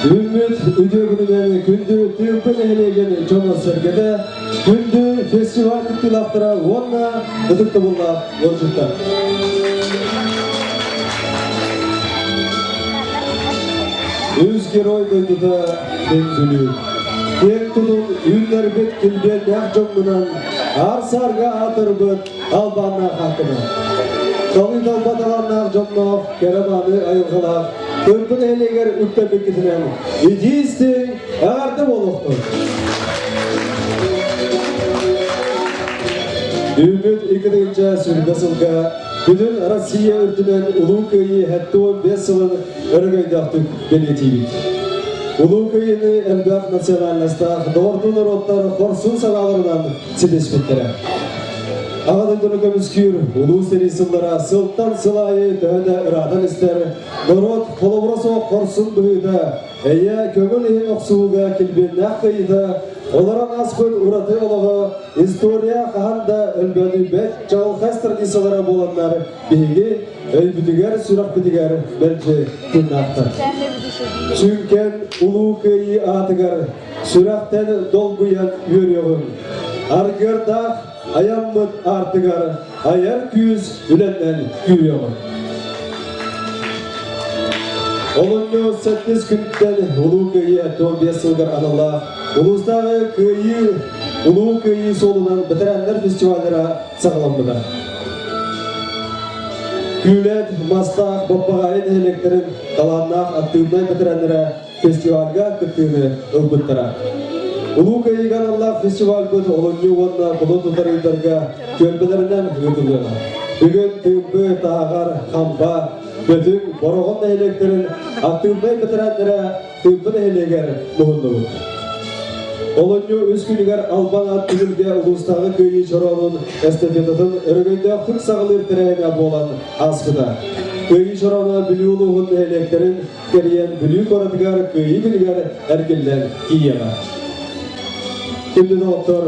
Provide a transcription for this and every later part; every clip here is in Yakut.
Үүммүт үтүө күнүнэн күндү Тыымпы нэһилиэгин дьоно-сэргэтэ, күндү фестиваль кыттыылаахтара уонна ытыктабыллаах ыалдьыттар. Үс герой дойдута Мин Бүлүү. Киэҥ тутул үүннэрбит килбиэннээх дьоммунан аар-саарга аатырбыт албааннаах ааккына. Талыы талба талааннаах дьонноох, кэрэ-мааны айылҕалаах Тыымпы нэһилиэгэр үктэммиккитинэн итии-истиҥ эҕэрдэ буолуохтун! Үүммүт 2020 сылга бүтүн Россия үрдүнэн Улуу Кыайыы 75 сылын өрөгөйдөөхтүк бэлиэтиибит. Улуу Кыайыыны элбэх национальностаах доҕордуу норуоттар хорсун санааларынан ситиспиттэрэ. Аҕа дойдуну көмүскүүр улуу сэрии сыллара сылтан сыл аайы төһө да ыраатан истэр, норуот холобура суох хорсун быһыыта, эйэ, көҥүл иһин охсуһууга килбиэннээх кыайыыта, олорон ааспыт ураты олоҕо история хаһан да өлбөөдүйбэт чаҕылхай страницалара буоланнар биһиги өйбүтүгэр, сүрэхпитигэр мэлдьи тыыннаахтар. Сүҥкэн Улуу Кыайыы аатыгар сүрэхтэн долгуйан үөрүөҕүҥ. Аргыардаах айаммыт аартыгар айар күүс үлэннэн күүрүөҕүҥ. Олунньу сэттис күнтэн Улуу Кыайыы 15 сылыгар аналлаах улуустааҕы Кыайыы Улуу Кыайыы суолунан бэтэрээннэр фестиваллара саҕаламмыта. Күүлэт, Мастаах, Баппаҕаайы нэһилиэктэрин талааннаах актыыбынай бэтэрээннэрэ фестивальга кыттыыны ылбыттара. Улуу Кыайыыга аналлаах фестивальбыт олунньу уонна кулун тутар ыйдарга түөлбэлэринэн ыытыллыаҕа. Бүгүн Тыымпы, Тааҕар, Хампа, Бөтүҥ, Бороҕон нэһилиэктэрин актыыбынай бэтэрээннэрэ Тыымпы нэһилиэгэр муһуннубут. Олунньу үс күнүгэр Албан аат түһүлгэ улуустааҕы Кыайыы чороонун эстафетатын өрөгөйдөөхтүк саҕалыыр тэрээһинэ буолан ааспыта. Кыайыы чорооно Бүлүү улууһун нэһилиэктэрин кэрийэн Бүлүү куоратыгар Кыайыы күнүгэр эргиллэн тиийиэҕэ. Күндү доҕоттор,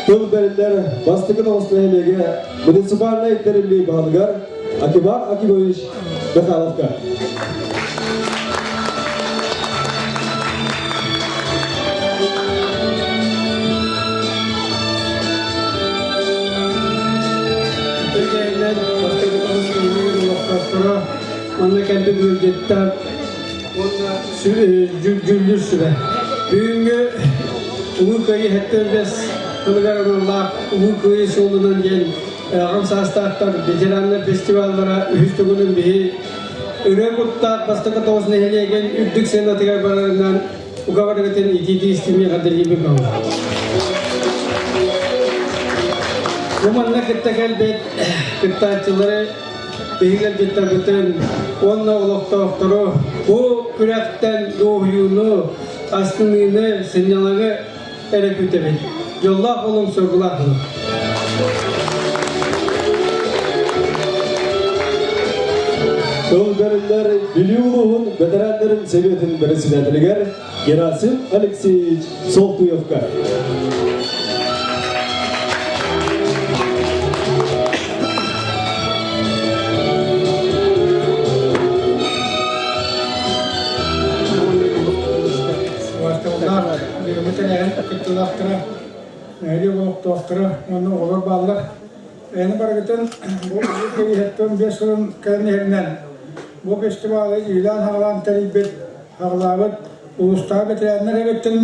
тыл бэриллэр бастакы тоҕус нэһилиэгэ муниципальнай тэриллии баһылыгар Акибар Акимович Михайловка. Бастакы тоҕус нэһилиэгин олохтоохторо Манна кэлбит ыалдьыттар уонна дьүүллүүр сүбэ. Бүгүҥҥү Улуу Кыайыы 75 сылыгар аналлаах Улуу Кыайыы суолунан диэн аҕам саастаахтар ветераннар фестиваллара үһүс төгүлүн биһи ырыа куттаах бастакы тоҕус нэһилиэгин үрдүк сыанатыгар барарынан угаҕарыгытын итиитии истиҥник эҕэрдэлиибин Бу манна кытта кэлбит кыттааччылары Биһиги ыалдьыттарбытын уонна олохтоохтору бу күрэхтэн дуоһуйууну, астыныыны, сынньалаҥы эрэ күүтэбит. Дьоллоох буолуҥ, соргулаах буолуҥ! Тыл бэриллэр Бүлүү улууһун бэтэрээннэрин сэбиэтин председателигэр Герасим Алексеевич Солтуевка. Кыттыылаахтара, нэһилиэк олохтоохторо уонна оҕолор бааллар. Эни барыгытын бу кэриэһэттэн 5 сылын кэлэн иһэринэн бу фестивалы иилээн-хаҕалаан тэрийбит Аҕалаабыт улуустааҕы бэтэрээннэр эбэттэн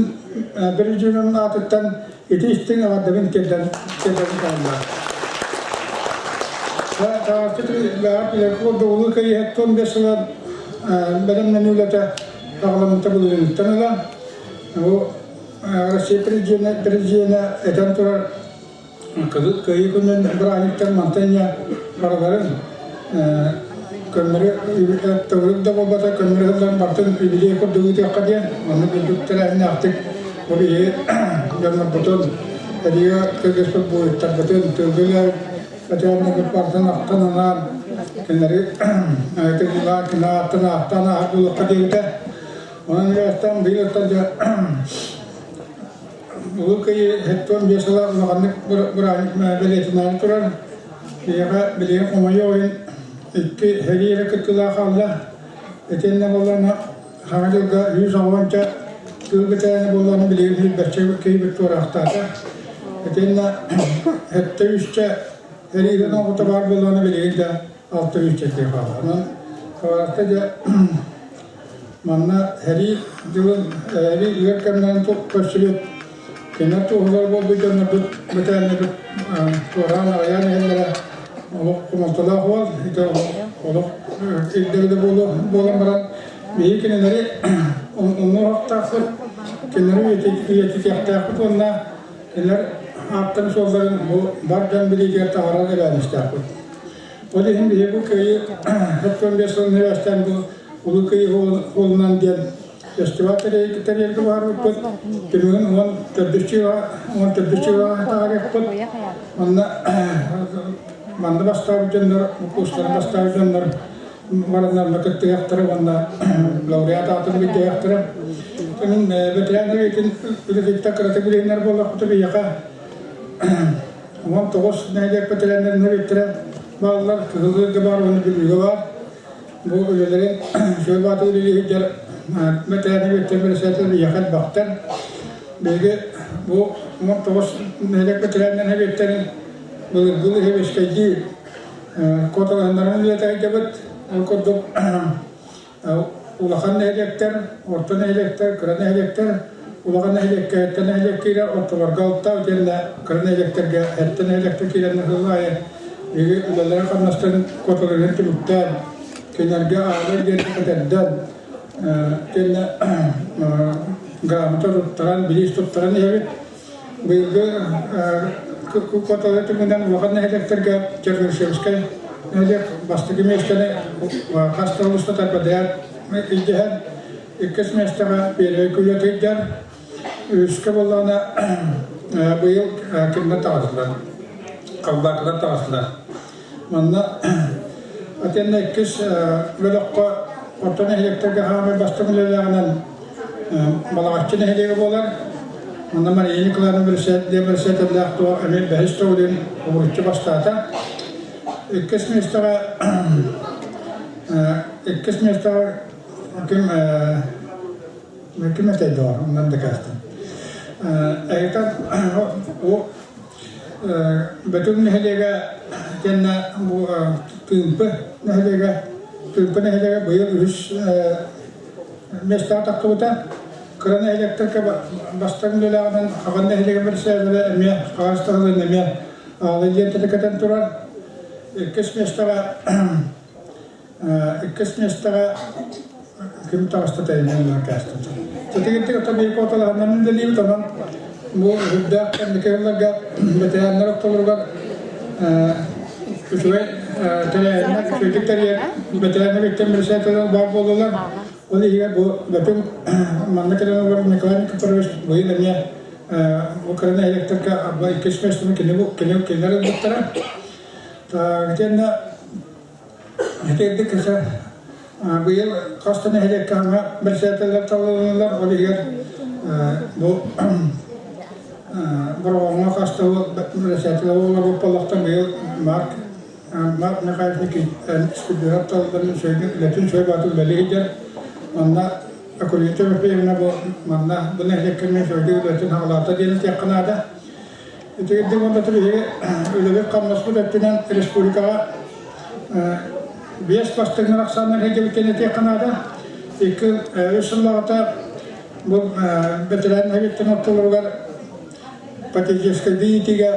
Биридьүүнүн аатыттан ити истиҥ эҕэрдэбин тиэрдэн тиэрдэбин таһымнаах. Таҕарчы бэҕэр билэргэ курдук Улуу Кыайыы 75 сыла бэлэмнэнии үлэтэ аҕаламмыта былырыыҥҥыттан ыла. Бу Россия президенэ, президенэ этэн турар Кыһыл Кыайыы күнүн бырааһынньыктар мантан инньэ барыларын көннөрү төгүрүк да буолбата көннөрү сылларын барытын юбилей курдук ыытыахха диэн оннук үрдүк тэрээһиннээхтик бу биһиги дьоннорбутун эригэ кыргыспыт буойуттарбытын тылга үлэлээбит ветераннарбыт барытын ахтан анаан кинилэри тыллаан кини ааттан ааттаан ааһар буолуохха диэбитэ. Онон үөрэхтэн быйыл дьэ Улуу Кыайыы 75 сыла улаханнык бырааһынньык бэлиэтэнээри турар. Биһиэхэ билигин хомойуох иһин икки сэрии эрэ кыттыылаах хаалла. Итиэннэ буоллаҕына Саҥа дьылга 110-ча тыыл бэтэрээнэ буоллаҕына билигин сүүрбэччэ киһибит туораахтаата. Итиэннэ сэттэ үсчэ эриирин оҕото баар буоллаҕына билигин да алта үсчэ киһи хаалла. Онон Хабаровка дьэ манна сэрии дьылын сэрии ыар кэмнэрин көрсүбүт кинилэр туоһулар буолбут дьоннорбут бэтэрээннэрбит туораан аҕыйаан иһэллэрэ олох хомолтолоох уол ити олох ирдэбилэ буолан баран биһиги кинилэри умнуохтаахпыт кинилэри үйэтитиэхтээхпит уонна кинилэр ааттарын суолларын бу бар дьон билиитигэр таһаарар эбээһинэстээхпит. Ол иһин биһиги бу Кыайыы 75 сылын үрэстээн бу Улуу Кыайыы уолунан диэн фестиваль тэрийэргэ баҕарбыппыт. Түмүгүн 14 дьылга таһаарыахпыт. Манна манна бастаабыт дьоннор, курстары бастаабыт дьоннор бараннарына кыттыһыахтара уонна лауреат аатын билдиһиэхтэрэ. Мин ветеран үлэтин үлэтиттэн кыратык билиһиннэр буоллахпыта биһиэхэ 19 нэһилиэк бэтэрээннэрин эбиттэрэ бааллар, Кыһыл баар уонна Бүлүүгэ баар. Бу үлэлэрин Сүөл Баатыр үлэлии сылдьар бэтэрээн эбиттэр бэрэссэдээтэл биһиэхэ элбэхтэр. Биһиги бу 19 нэһилиэк бэтэрээннэрин эбиттэрин былыргы сэбиэскэйдии куоталаһыннаран үлэлэтэ сылдьабыт. Ол курдук улахан нэһилиэктэр, орто нэһилиэктэр, кыра нэһилиэктэр, улахан нэһилиэккэ эртэ нэһилиэк киирэр, ортолорго алта, итиэннэ кыра нэһилиэктэргэ эртэ нэһилиэктэр киирэннэр сыл аайы биһиги үлэлэрин-хамнастарын куоталарын түмүктээн, кинилэргэ ааҕар диэн кэтэрдэн, итиэннэ грамота туттаран, бириис туттаран иһэбит. Быйылгы куоталыы түмүгүнэн улахан нэһилиэктэргэ Чернышевскай нэһилиэк бастакы миэстэни хас да устата бэдэрээт илдьиһэн, иккис миэстэҕэ Первый күлэ сылдьар, үһүскэ буоллаҕына быйыл кинилэр таҕыстылар, Халбаакылар таҕыстылар. Манна итиэннэ иккис бөлөххө орто нэһилиэктэргэ хаамай бастыҥ үлэлээҕинэн Балаҕаччы нэһилиэгэ буолар. Манна Мария Николаевна бэрэссэдээтэллээх туох эмиэ бэһис төгүлүн уһулуччу бастаата. Иккис миэстэҕэ иккис миэстэҕэ ким ким этэй доҕор оннан дакаастан. Эһитэн Бөтүҥ нэһилиэгэ итиэннэ бу Тыымпы нэһилиэгэ Тыымпы нэһилиэгэ быйыл үһүс миэстэҕэ тахсыбыта. Кыра нэһилиэктэргэ бастакы үлэлээҕинэн Хаҕын нэһилиэгин бэрэссэдээтэлэ эмиэ хаһаайыстыбаларын эмиэ аалы лиэнтэтэ кэтэн турар. Иккис миэстэҕэ Иккис миэстэҕэ ким таҕыста тэйинэн кээстим. Сэтигирдик ата биир куоталаһыннарын үлэлиибит, онон бу үрдээх кэнники сылларга бэтэрээннэр ортолоругар үчүгэй тэрээһиннэр үчүгэйдик тэрийэр бэтэрээннэр иккиэн бэрэссэдээтэллэр баар буоллулар. Ол иһигэр бу Бөтүҥ манна кэлэн олорор Николай Никифорович быйыл эмиэ бу кыра нэһилиэктэргэ иккис миэстэни кини кинилэр ылбыттара. Итиэннэ Итирдик кыса быйыл хас да нэһилиэккэ саҥа бэрэссэдээтэллэр талылыннылар. Ол иһигэр бу Бороҕоҥҥо хас да бэрэссэдээтэл буолар буоллахтан быйыл Марк Марк Михайлович Спирдонов талыллан үлэтин үчүгэй баҕатык үлэлии сылдьар. Манна Акулина Тимофеевна бу манна бу нэһилиэккэ эмиэ үчүгэйдик үлэтин саҕалаата диэн этиэххэ наада. Итирдик уонна биһиги үлэбит-хамнаспыт өттүнэн республикаҕа биэс бастыҥнар ахсааннар сылдьыбыт этиэххэ наада. Икки үс сыллааҕыта бу бэтэрээн нэһилиэктэрин ортолоругар патриотическай иитиигэ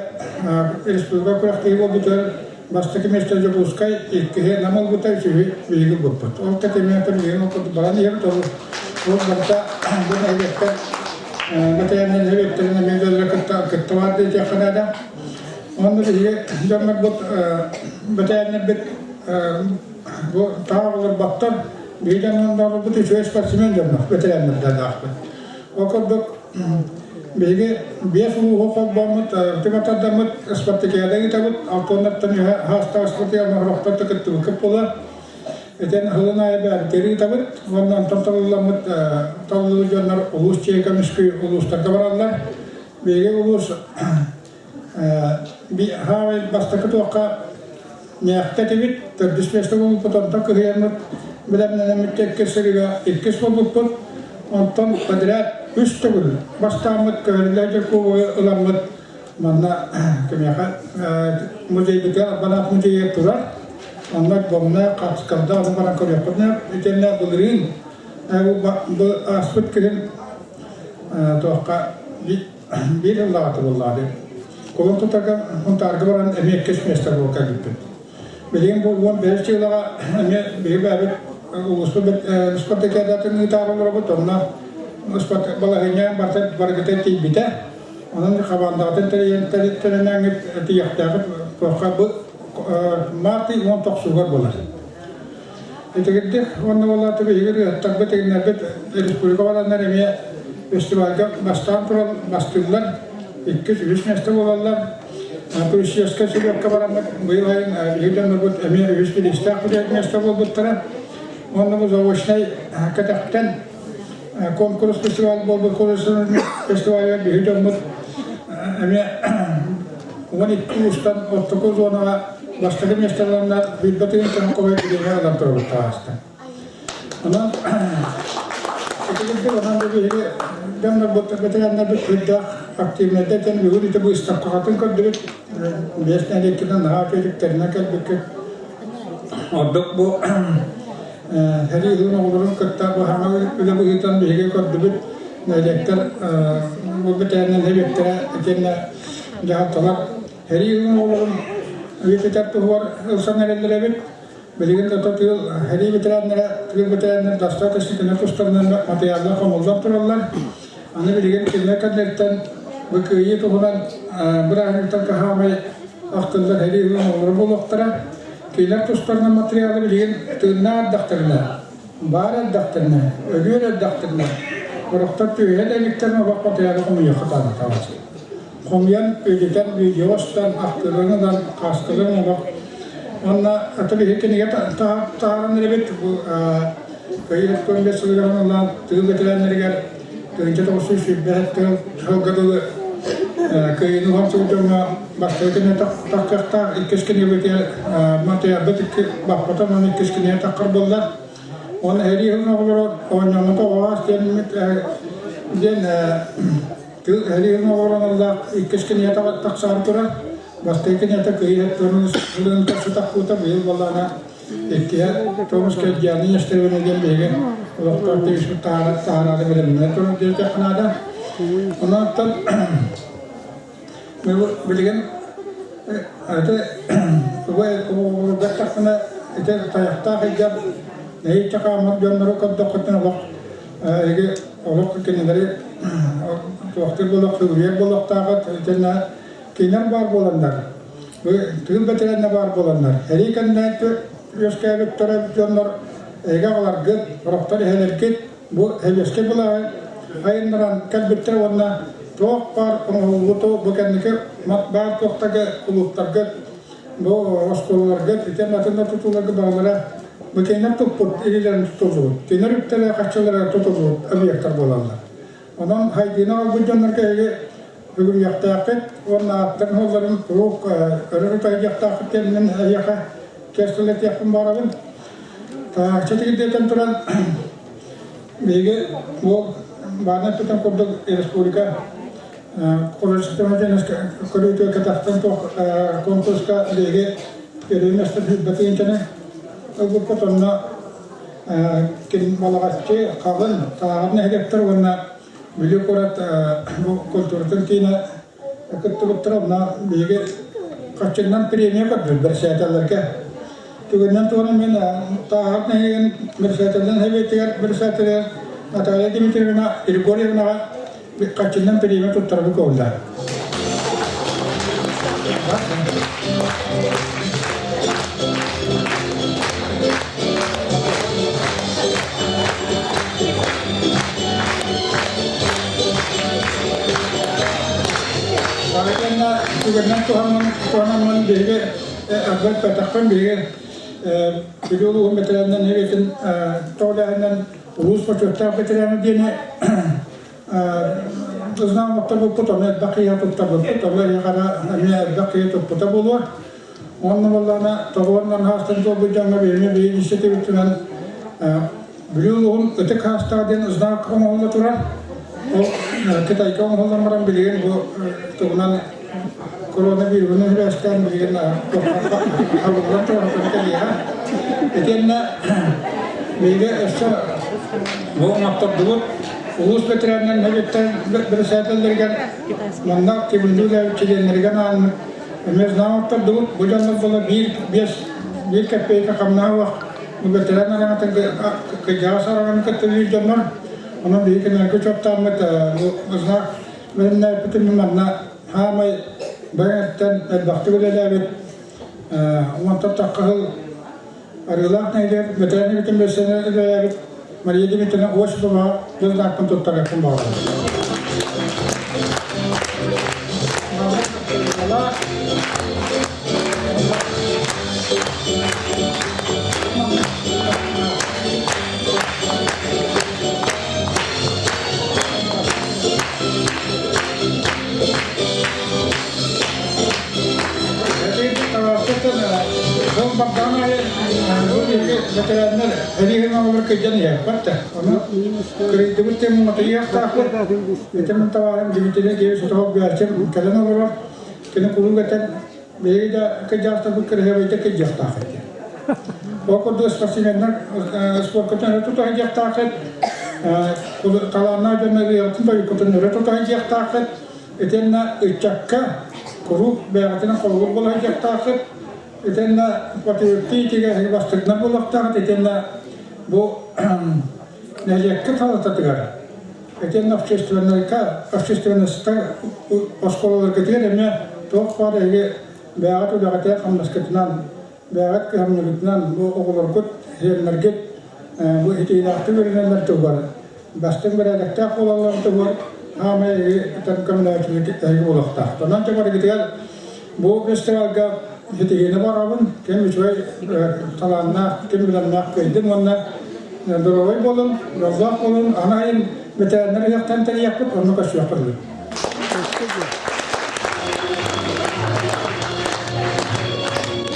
республика күрэхтэһии буолбутугар бастакы миэстэ Дьокуускай, иккиһи Нам ылбыта, үсүһү биһиги ылбыппыт. Ол тэтиминэн билигин ол курдук баран иһэбит, ол ол барыта бу нэһилиэктэр бэтэрээннэр нэһилиэктэрин эмиэ дьонноро кытта кытта баар диэххэ наада. Онно биһиги дьоннорбут бэтэрээннэрбит бу таах олорботтор, биһиги дьоннорбут үчүгэй спортсмен дьоннор бэтэрээннэрдээх. Ол курдук Биһиги биэс улууһу холбооммут, түмэтардаммыт спартакиада ыытабыт, алтыаннартан үһэ хаастаах спартакиада оһохтор да кыттыбыккыт буолар. Итин сылын аайы бэйэбитигэр ыытабыт уонна онтон талылламмыт талыллыбыт дьоннор улуус чиэ көмүскүү улуустарга бараллар. Биһиги улуус Хаамай бастакы туохха Ньээхтэ этибит, төрдүс миэстэ буолбуппут, онтон кыһыйаммыт. бэлэмнэнэммит иккис сырыыга иккис буолбуппут. Онтон подряд үс төгүл бастааммыт көһөрүллэр кубогы ыламмыт манна кимиэхэ музейбытыгар Албанаах музейа турар. Онно альбомна хаартыскаларда ону баран көрүөххүтүнэ итиэннэ былырыын бу ааспыт күһүн туохха биир ыллаҕата буоллаҕа Кулун тутарга Хунтаарга баран эмиэ иккис миэстэ буолка кэлбиппит. Билигин бу 15 дьыалаҕа эмиэ биһиги бэйэбит улууспут спартакиадатын ыытаары олоробут. Онно балаһыанньа барыта барыгыта тиийбитэ. Онон хамаандаҕытын тэрийэн тэринээҥҥит тиийиэхтээххит туохха бу март ый уон тохсугар буолар. Итигирдик уонна буоллаата биһиги ырыаһыттарбыт игиннэрбит республика бараннар эмиэ фестивальга бастаан туран бастыыллар, иккис, үһүс миэстэ буолаллар. Туристическай сүлүөккэ бараммыт быйыл айын биһиги дьоннорбут эмиэ үһүс бириистээх миэстэ буолбуттара. Уонна бу заочнай кэтэхтэн конкурс фестиваль буолбут фестивальга биһиги дьоммут эмиэ 12 улуустан ортоку зонаҕа бастакы миэстэлэринэн билбэтигин кэмэ бириэмэ ылан турабыт таҕыста. Онон итигирдик онон да биһиги дьоннорбут ветераннарбыт сүрдээх активнайдар диэн бүгүн ити быыстапкаҕытын көрдүбүт. Биэс нэһилиэккитин наһаа үчүгэйдик кэлбиккит. Ордук бу сэрии сылын оҕолорун кытта бу саҥа үлэ быһыытынан биһиги көрдүбүт. Нэһилиэктэр бу бэтэрээннэр нэһилиэктэрэ итиэннэ дьаһалталар Сэрии сылын оҕолорун үйэтитэр туһугар ылсан эрэллэр эбит. Билигин да тыыл сэрии ветераннара, тыыл ветераннар достаточно тустарынан матырыйааллар хомуллан тураллар. Аны билигин кинилэр кэнниттэн бу кыайыы туһунан бырааһынньыктан хаһаамай ахтыллар сэрии сылын оҕолоро буолуохтара. Кинилэр тустарынан матырыйаалы билигин тыыннаах эрдэхтэринэ, баар эрдэхтэринэ, өлүөр эрдэхтэринэ, сорохтор түөһэ да иликтэринэ олох матырыйаалы хомуйуохха таалатаҕас. Хомуйан, үтүтэн, видео устан, ахтыыларын ылан, хааскаларын олох. Уонна аты биһи кинигэ таһааран эрэбит. Бу Кыайыы 75 сылыгар аналлаан тыыл бэтэрээннэригэр 1927 сылга дылы Кыайыыны уһансыбыт дьоҥҥо бастакы кинигэ тахсыахтаах, иккис кинигэбитигэр матырыйаалбыт икки баппата уонна иккис кинигэ таххар буолла. Уонна сэрии сылын оҕолоро оонньооммута оҕоҕоос диэммит диэн Тыл сэрии оҕолорун иккис кинигэ тахсаары турар. Бастакы кинигэтэ Кыайыы сылын көрсө тахсыбыта быйыл буоллаҕына иккиһэ Томус Кэлдьээни Нестеровна диэн биһиги олохтоох тигиспит таһараары бэлэмнэнэ турар диэтэххэ наада. Онон билигин ити убай оҕолоргор тахсана ити тайахтаах ыйгар нэһииччэ хааммыт дьоннору көрдөххүтүнэ олох эһиги олох кинилэри туохтуур буолуох сүгүрүйэр буолуохтааххыт итиннэ кинилэр баар буоланнар тыыл бэтэрээннэ баар буоланнар сэрии кэннэ үөскээбиттэрэ дьоннор эһиги аҕаларгыт сорохтор эһэлэргит бу сэбиэскэй былааһы айыннаран кэлбиттэр уонна туох баар оҥоһуллубуту бу кэнники баар туохтарга кулууптарга бу оскуолаларга итиэн атын да тутууларга барылара бу кинилэр туппут илиилэрин тутуллубут кинилэр үптэрэ харчылара тутуллубут объектар буолаллар. Онон хайдыыны аҕалбыт дьоннорго эһиги бүгүрүйэхтээххит уонна ааттарын суолларын куруук өрө тута сылдьыахтааххыт диэн мин эһиэхэ кэс тыл этиэхпин баҕарабын. Таһааччы тигирдиэтэн туран биһиги бу бааннар тутан курдук республика художественнай көрүүтүгэр кэтэхтэн туох конкурска биһиги перенестер сүүрбэтиинчэни ылбыппыт онно Балаҕаччы, Хаҕын, Тааҕар нэһилиэктэр уонна Бүлүү куорат бу культуратын киинэ кыттыбыттара. Онно биһиги харчынан премия көрдүбүт бэрэссэдээтэллэргэ. Түгэнинэн туһанан мин Тааһар нэһилиэгин бэрэссэдээтэлин сэбиэтигэр бэрэссэдээтэлигэр Наталья Дмитриевна Григорьевнаҕа харчынан премия туттарабы көҕүллээн. Барытынна түгэннэн туһанан туһанаммын биһиги арбат биһиги Бүлүү улууһун бэтэрээнинэн эбиэтин тоҕулээһинэн улуус бочуоттаах бэтэрээнэ диэни Знаммыттар ону элбэх киһи туттарбыппыт, ону эһиэхэ эмиэ элбэх киһи туппута буолуо. Уонна буоллаҕына, тоҕуоннан хаастан туолбут дьоҥҥо биһиги биир инициативытынан Бүлүү улууһун Ытык Хаастаах диэн знак оҥоһулла турар. Ол Кытайга оҥоһуллан баран билигин бу тугунан коронавируһунан сибээстээн билигин хабыллан турар кэлиэҕэ. Итиэннэ биһиги өссө бу оҥоттордубут улуус бэтэрээннэрин сэбиэттэн бэрэссэдээтэллэригэр манна тимирдүү үлээбит чилиэннэригэр аанньык эмиэ знак оҥоттордубут. Бу дьоннор буола биир биэс биир кэппиэйкэ хамнаһа бэтэрээн араҥатын кырдьаҕас араҥаны кытта биир дьоннор. Онон биһиги кинилэргэ учуоттааммыт бу знак бэлэмнээбиппитин манна хаамай бэйэттэн элбэхтик үлэлээбит уонтан тахха сыл Арыылаах нэһилиэк бэтэрээн эбитин бэссэнэ үлэлээбит Мария Дмитриевна Осипова дьыл знакпын туттарыахпын баҕарабын. Бэтэрээннэр эриһин оҕолор кырдьан иһэппэт да. Ону кырыйдыбыт диэн муҥатыйыахтаахпыт. Ити табаарым Дмитрий Геевич Сотоһов Бэрчим кэлэн олорор. Кини куруук этэн биһиги да кырдьаҕастарбыт кырыһыабайда кырдьыахтаах этэ. Ол курдук спортсменнар спорткутун өрө тута сылдьыахтааххыт, талааннаах дьон ырыаҕытын тойуккутун өрө тута сылдьыахтааххыт, итиэннэ ыччакка куруук бэйэҕитинэн холобур буола сылдьыахтааххыт, итиэннэ патриоттыы итигэ бастыҥнар буолуохтааххыт, итиэннэ бу нэһилиэккэ салалтатыгар итиэннэ общественнайга, общественностар оскуолаларгытыгар эмиэ туох баар эһиги бэйэҕит үлэҕитигэр хамнаскытынан, бэйэҕит кыһамньыгытынан бу оҕолоргут, сиэннэргит бу итиилээхтик үөрэнэллэр туһугар, бастыҥ бэрээдэктээх буолалларын туһугар хаамай эһиги көмөлөөччүлэргит эһиги буолуохтаах. Онон дьэ барыгытыгар бу фестивальга ситиһиини баҕарабын, ким үчүгэй талааннаах, ким билэмнээх кыайдын уонна доруобай буолун, дьоллоох буолун, аны айын бэтэрээннэр ыһыахтан тэрийиэхпит, онно көрсүөхпүт.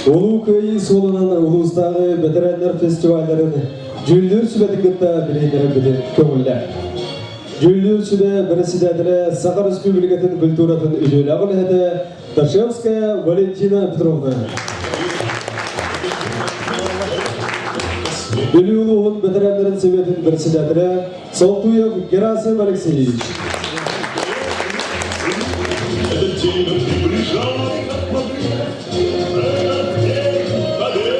Улуу Кыайыы суолунан улуустааҕы бэтэрээннэр фестивалларын дьүүллүүр сүбэтин кытта билиһиннэрэрбитин көҥүллээх. Дьүүллүүр сүбэ председателэ Саха Республикатын культуратын үтүөлээх үлэһитэ Дашевская Валентина Петровна. Бүлүү улууһун бэтэрээннэрин сэбиэтин председателэ Солтуев Герасим Алексеевич.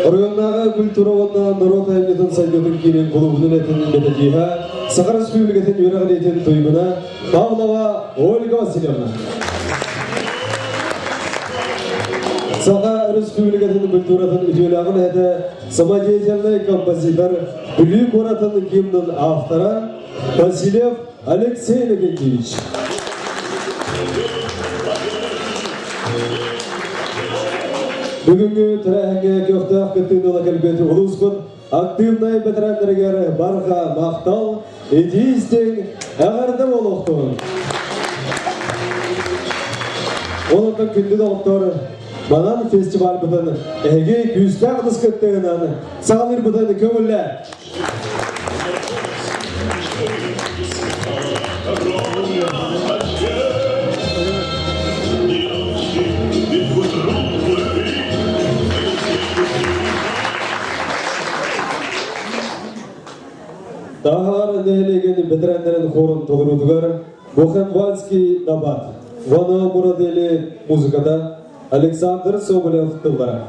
Оройуоннааҕы культура уонна норуот айымньытын сайдыытын киинин кулуубун үлэтин методиһа, Саха Республикатын үөрэҕириитин туйгуна Павлова Ольга Васильевна. Саха Республикатын культуратын үтүөлээх үлэһитэ, самодеятельнай композитор, Бүлүү куоратын гимнын автора Васильев Алексей Легентьевич. Бүгүҥҥү тэрээһиҥҥэ көхтөөх кыттыыны ыла кэлбит улууспут активнай бэтэрээннэригэр барҕа махтал, итии истиҥ эҕэрдэ буолуохтун! Онтон күндү доҕоттор, манан фестивальбытын эһиги күүстээх ытыс кыттыынан саҕалыырбытын көҥүллээ! Таһаар нэһилиэгин бэтэрээннэрин хорун толоруутугар Бухенвальский набат, Вано Мурадели музыката, Александр Соболев тыллара.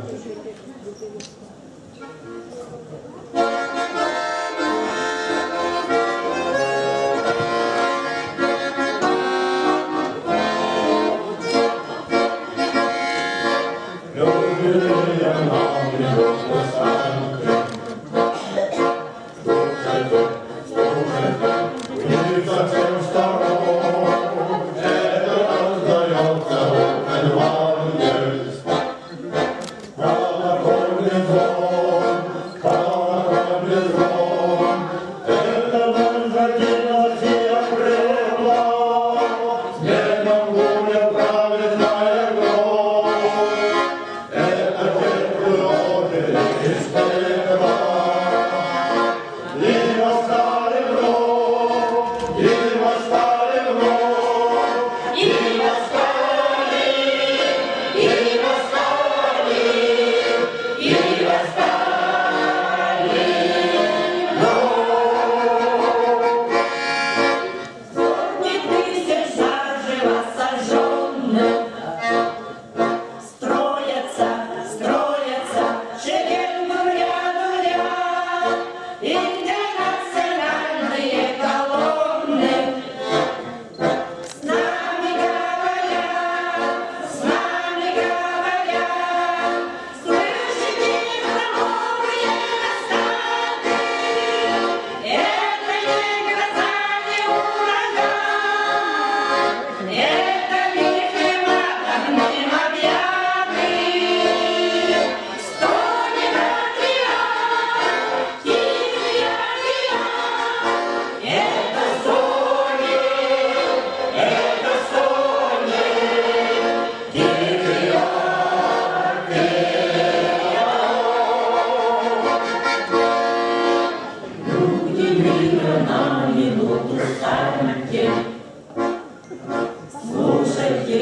Люди мира на минуту встаньте. Слушайте,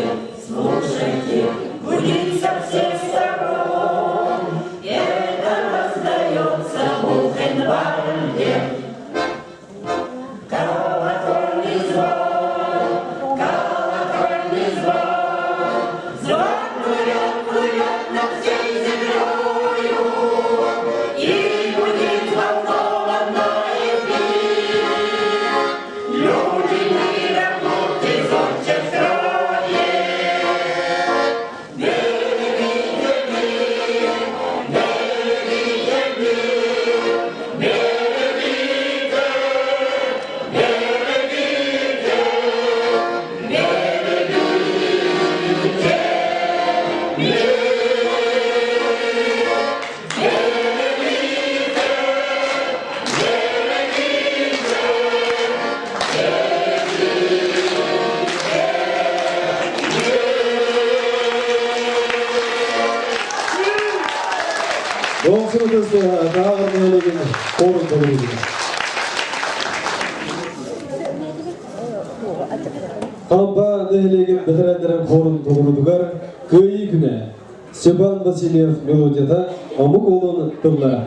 слушайте, гудит со всех сторон. Это раздается в Бухенвальде. Колокольный звон, колокольный звон, звон плывет, плывет над всей землею и гудит взволнованно мир. Люди мира, будьте зодче в строе. Берегите мир, берегите мир, берегите, берегите, берегите мир. Берегите, берегите, Дохсун Тааҕыр нэһилиэгин хорун толоруутугар. Хампа нэһилиэгин бэтэрээннэрин хорун толоруутугар Кыайыы күнэ Степан Васильев мелодията омук уолун тыллара.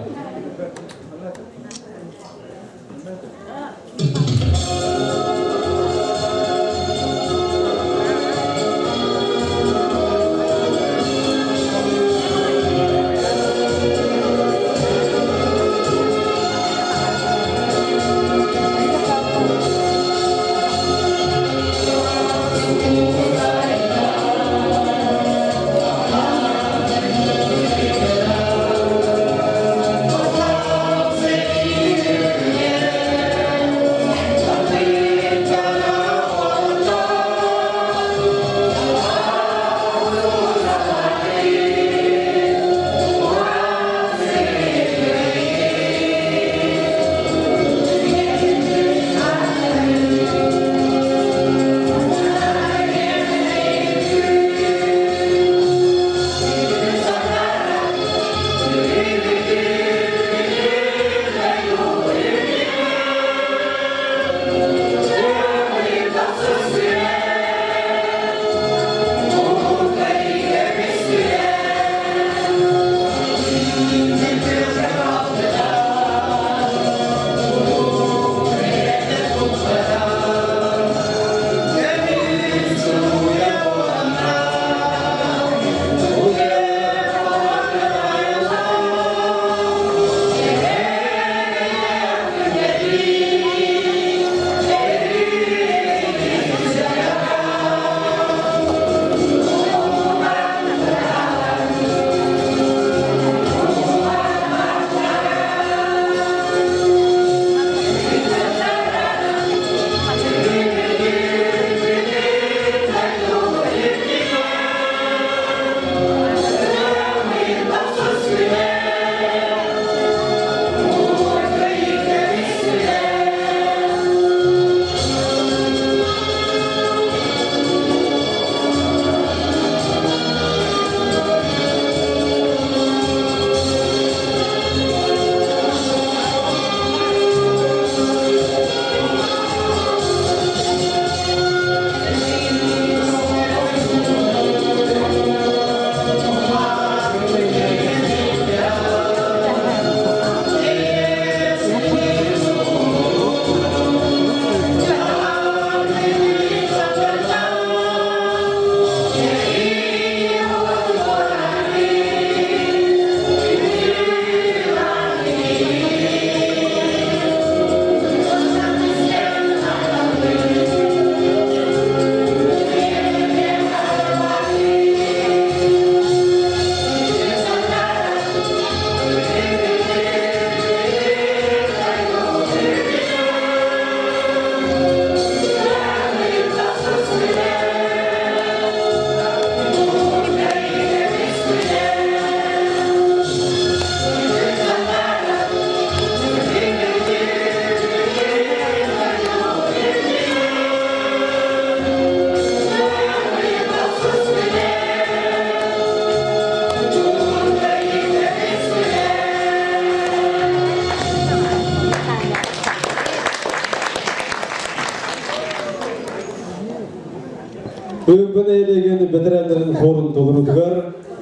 Үмпүн нэһилиэгин бэтэрээннэрин хорун толоруутугар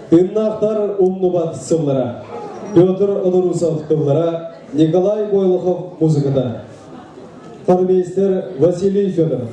Тыыннаахтар умнубат сыллара. Петр Одорусов тыллара, Николай Бойлохов музыката. Хормейстер Василий Федоров.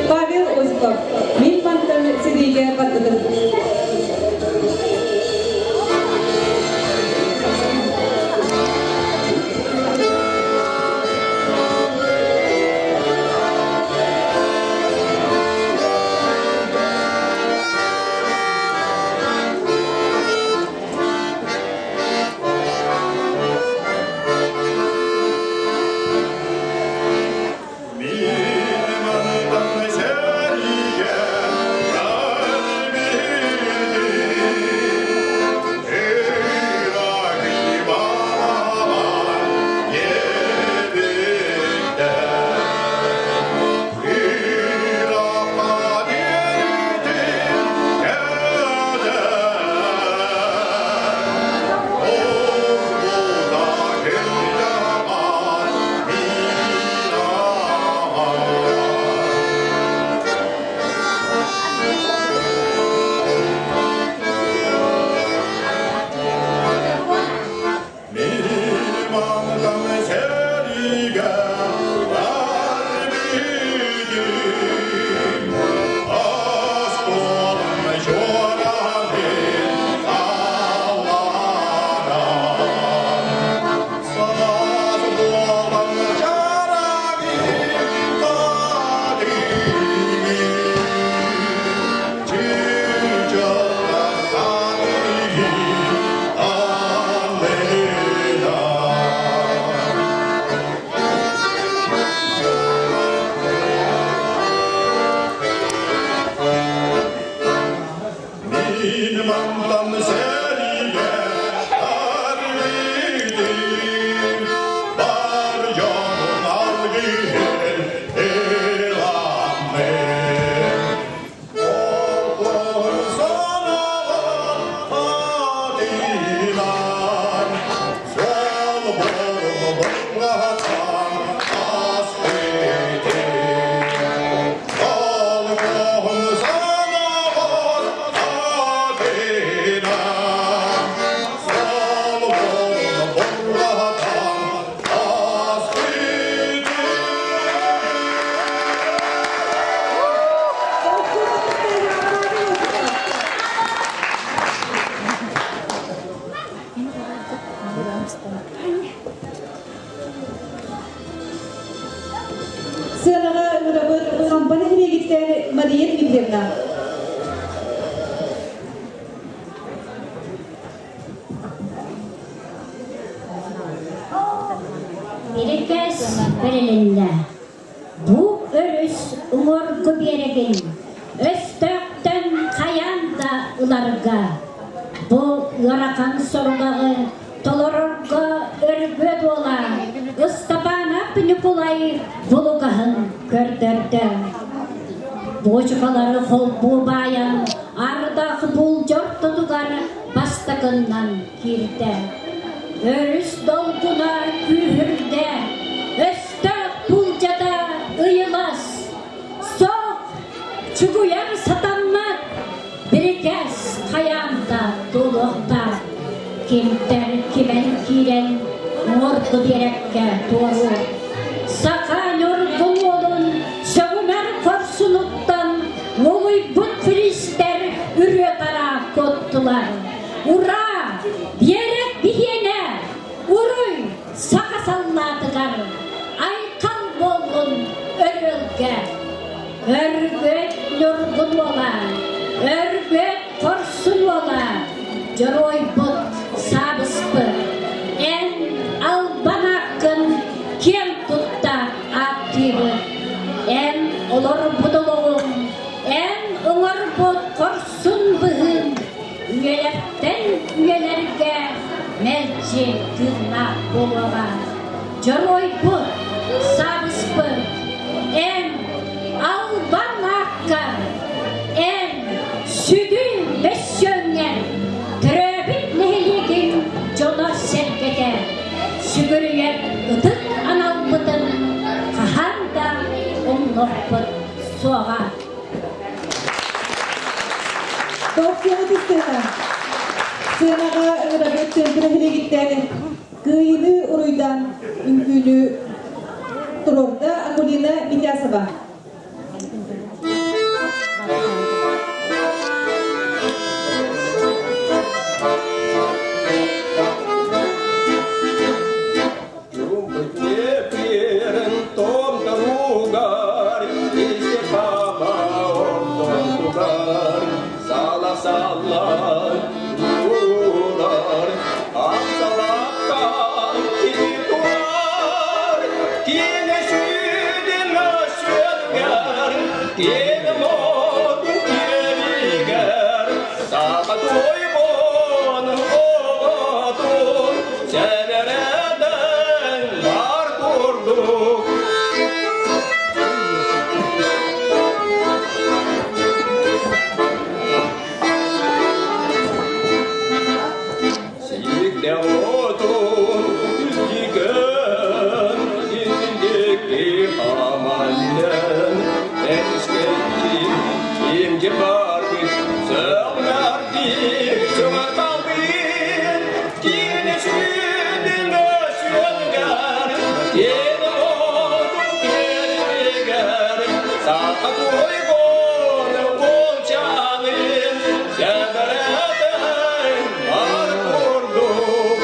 Павел Осипов, мин мантан сэриигэ барбытым. Сыанаҕа ыҥырабыт Хампа нэһилиэгиттэн Мария Дмитриевна. Бирикээс бэрилиннэ. Бу өрүс уҥуоргу биэрэгин өстөөхтөн хайаан да ыларга, бу ыарахан сорудаҕы толорорго өргүө буола Ыстапаанап Ньукулай булугаһын көрдөрдө. Буочукалары холбуу баайан ардах булдьа ортотугар бастакыннан киирдэ. Өрүс долгуна күүһүрдэ, өстөөх булдьата ыйылас, Суох, чугуйар сатаммат, бирикээс хайаан да туолуохтаах. Кимтэн кимэн киирэн уҥуоргу биэрэккэ туоруур. Саха Ньургун уолун сөҕүмэр хорсунуттан уолуйбут филистэр үрүө-тараа куоттулар. Ура! Биэрэк биһиэнэ! Уруй! Саха саллаатыгар айхал буоллун өрүөлгэ! Өргөт. Ньургун уола, Өргөт Хорсун уола, Дьоруойбут Саабыспыт, эн албан ааккын киэн тутта ааттыыбыт. Эн олорбут олоҕуҥ, эн оҥорбут хорсун быһыыҥ үйэлэртэн үйэлэргэ мэлдьи тыыннаах буолуоҕа. Дьоруойбут, саабыспыт, эн албан ааккар, эн сүдү мөссүөҥҥэр төрөөбүт нэһилиэгиҥ дьоно-сэргэтэ сүгүрүйэр ытык аналбытын хаһан да умнуохпут суоҕа. Тоқсианы түстүһэ. Сыанаҕа ыҥырабыт центр нэһилиэгиттэн Кыайыыны уруйдаан үҥкүүнү туруорда Акулина Митясова. Сала-саллар, уурар, Апсалаттан кини турар, Кини сүдүн өсүөлгэр, Кини модун киэлигэр, Саха туйбун оҕотун, Сэбэрэдэн бар курдук. Сиикте отун дикэн, индики хаманнен, Эскетти имге барбыт, сылнардик сымыталбыт, Кини сүдүн өсүөлгэр, кини отун кэлигэр, Саха туйгун уолчаанын, Сэбэрэтэн бар курдук.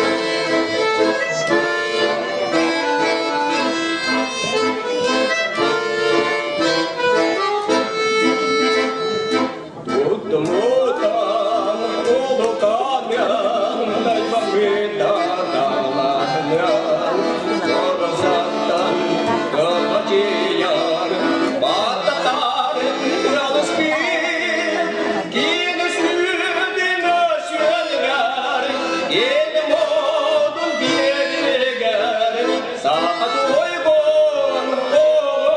Туттумутан улуканыан, Дайбаппытан таланыан, Соросаттан кылбачыйар, Баттатар кыралыспыт, Кини сүдүн өсүөлгэр, Кини модун биэригэр, Саха туйгун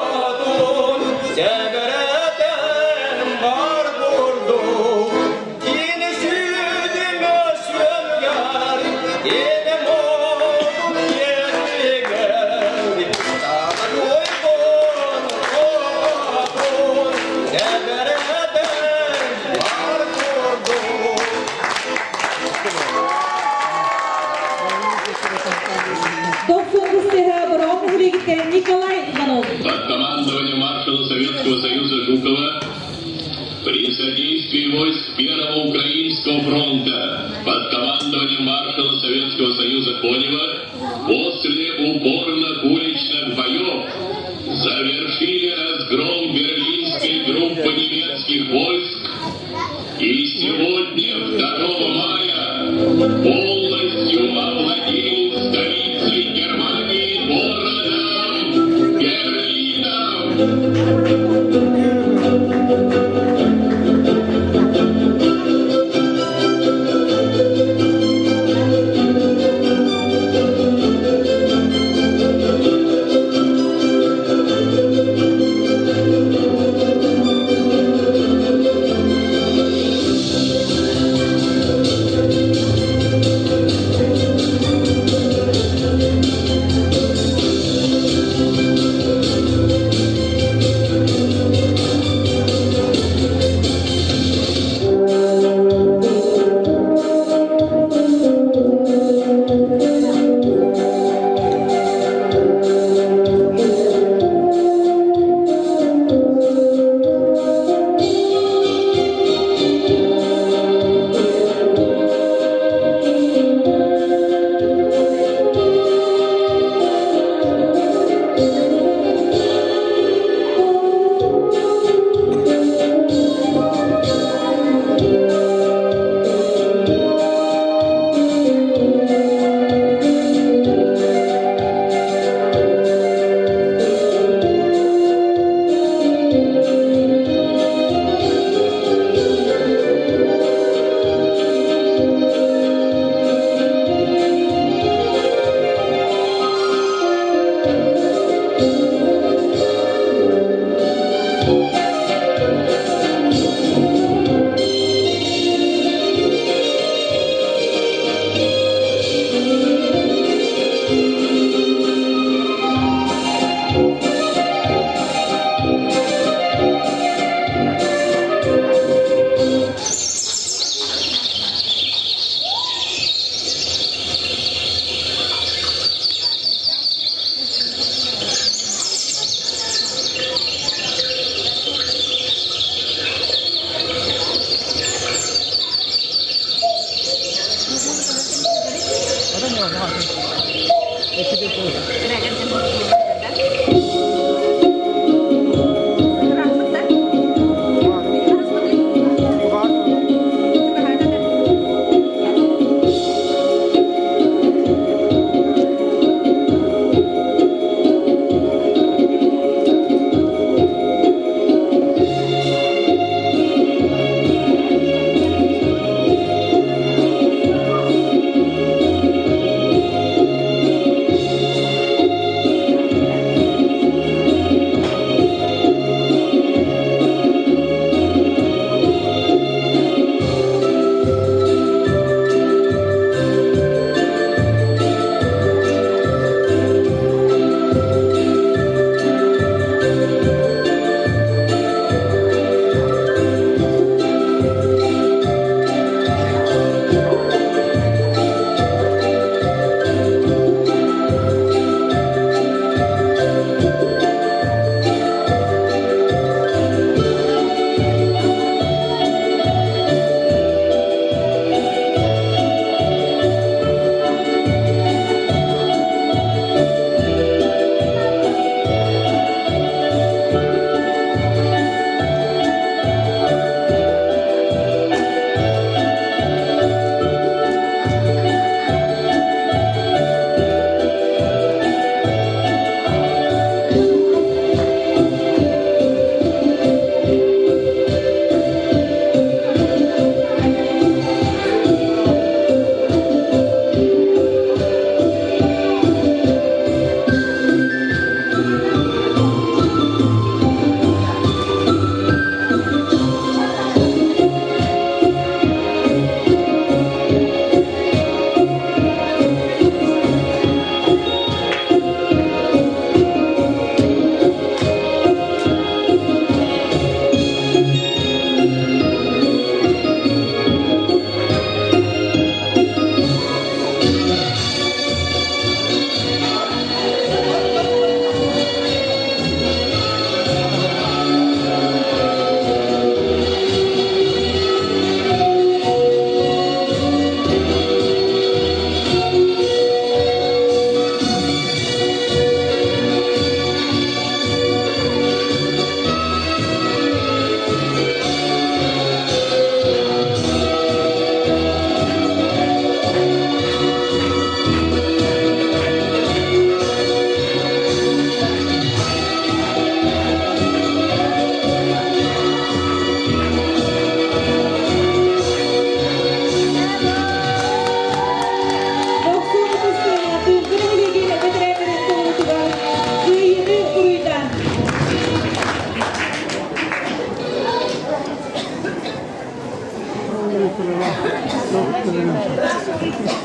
оҕотун, Сэбэрэтэн бар курдук, Кини сүдүн өсүөлгэр, Кини модун биэригэр, Саха туйгун оҕотун, Сэбэрэтэн бар курдук. Тохсун Бороҕон нэһилиэгиттэн Николай Иванов. Под командованием маршала Советского Союза Жукова при содействии войск Первого Украинского фронта под командованием маршала Советского Союза Конева после упорных уличных боев завершили разгром берлинской группы немецких войск и сегодня, 2 мая, полностью овладели столицей Германии городом Берлином.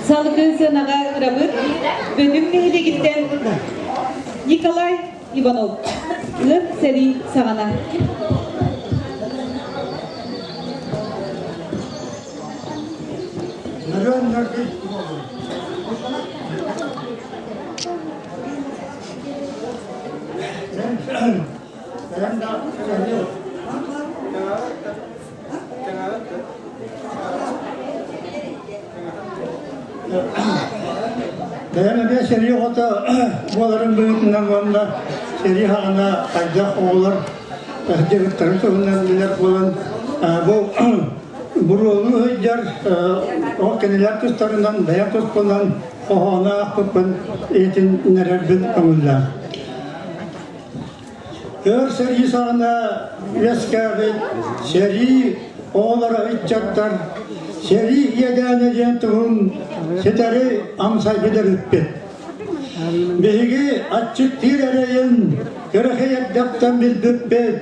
Салгыы сыанаҕа ыҥырабыт Бөтүҥ нэһилиэгиттэн Николай Иванов. Ыар сэрии саҕана. Бэйэм эмиэ сэрии оҕото буоларым быһыытынан уонна сэрии саҕана хайдах оҕолор дьарыктарын туһунан билэр буолан бу буруолуу сылдьар ол кинилэр тустарынан бэйэм туспунан хоһоону аахпыппын иһитиннэрэрбин көҥүллээх. Өр сэрии саҕана үөскээбит сэрии оҕолоро ыччаттар сэрии иэдээнэ диэн туһун ситэри амсайбыт эбиппит. Биһиги аччыктыыр эрэйин кыракый эрдэхтэн билбиппит,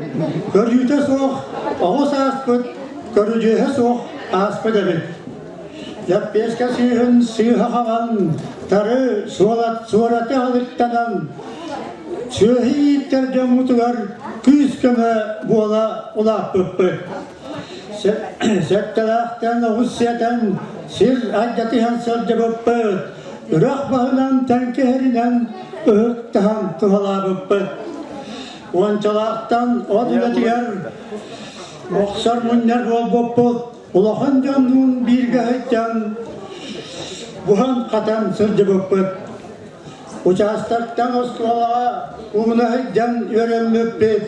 көрүүтэ суох оҕо сааспыт көрүдьүөһэ суох ааспыт эбит. Лэппиэскэ сыыһын сыыһа хаҕан, тары суораты алыктанан, сүөһү ииттэр дьоммутугар күүс-көмө буола улааппыппыт. Сэттэлээхтэн оҕус сиэтэн сир айдатыһан сылдьыбыппыт, үрэх баһынан тэҥкэһэринэн ыһыктаһан туһалаабыппыт. Уончалаахтан от үлэтигэр охсор мунньар буолбуппут, Улахан дьоннуун бииргэ сылдьан, буһан-хатан сылдьыбыппыт. Учаастактан оскуолаҕа ууна сылдьан үөрэммиппит.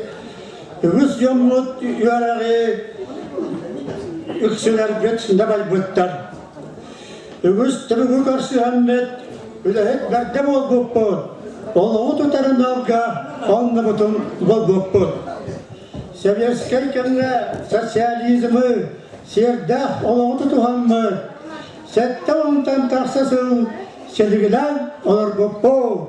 Үгүс дьоммут үөрэҕи үксүлэрбит дабайбыттар. Үгүс түбүгү көрсүһэммит, үлэһит бэрдэ буолбуппут. Олоҕу тутарынарга оннубутун булбуппут. Сэбиэскэй кэмҥэ социализмы, сиэрдээх олоҕу тутуһаммыт, 70-тан тахса сыл силигилээн олорбуппут.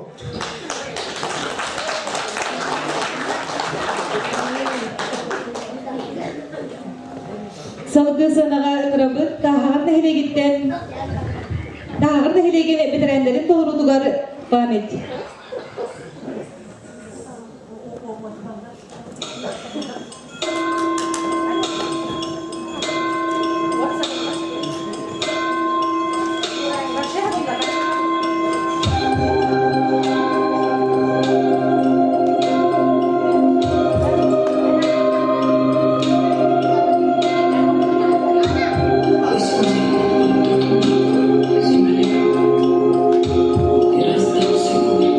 Салгыы сыанаҕа ыҥырабыт Тааһаҕар нэһилиэгиттэн Тааһаҕар нэһилиэгин бэтэрээннэрин толоруутугар память. И раздался крик.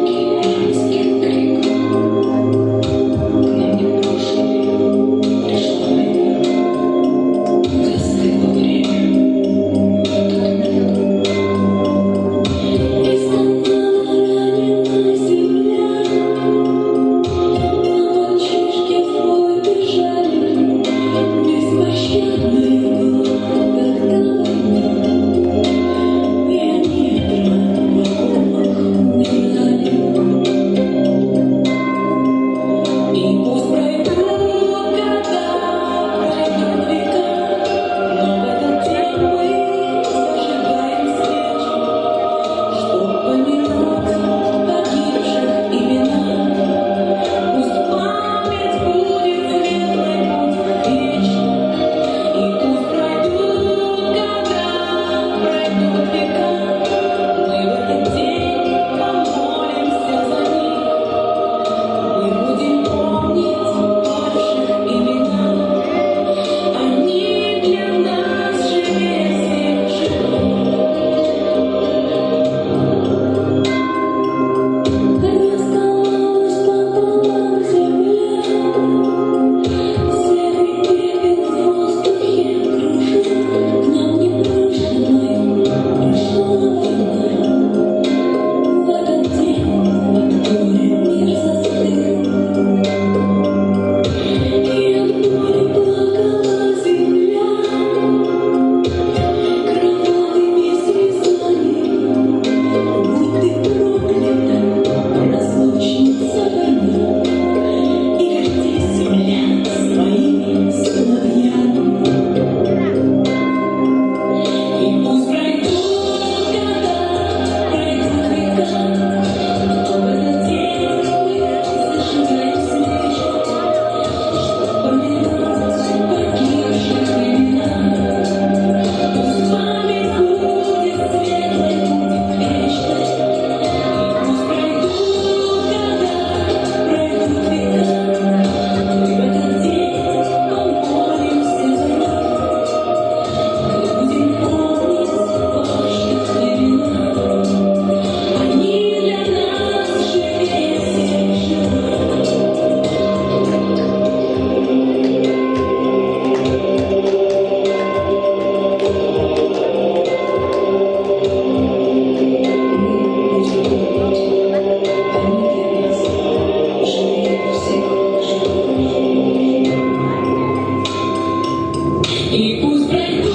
И пусть пройдут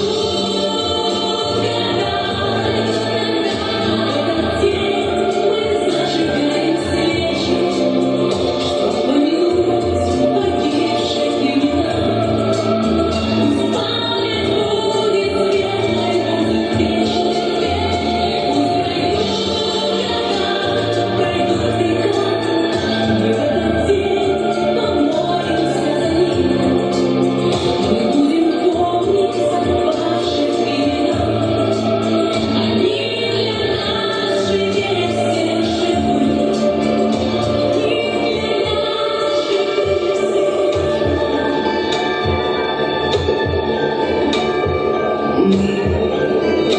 года, этот день мы зажигаем свечи, чтоб помянуть погибших имена. Пусть память будет светлой, будет вечной, пусть пройдут года, пройдут века, мы в этот день помолимся за них. Мы будем помнить ваши имена. Они для нас живее всех живых. Они для нас живее всех Мы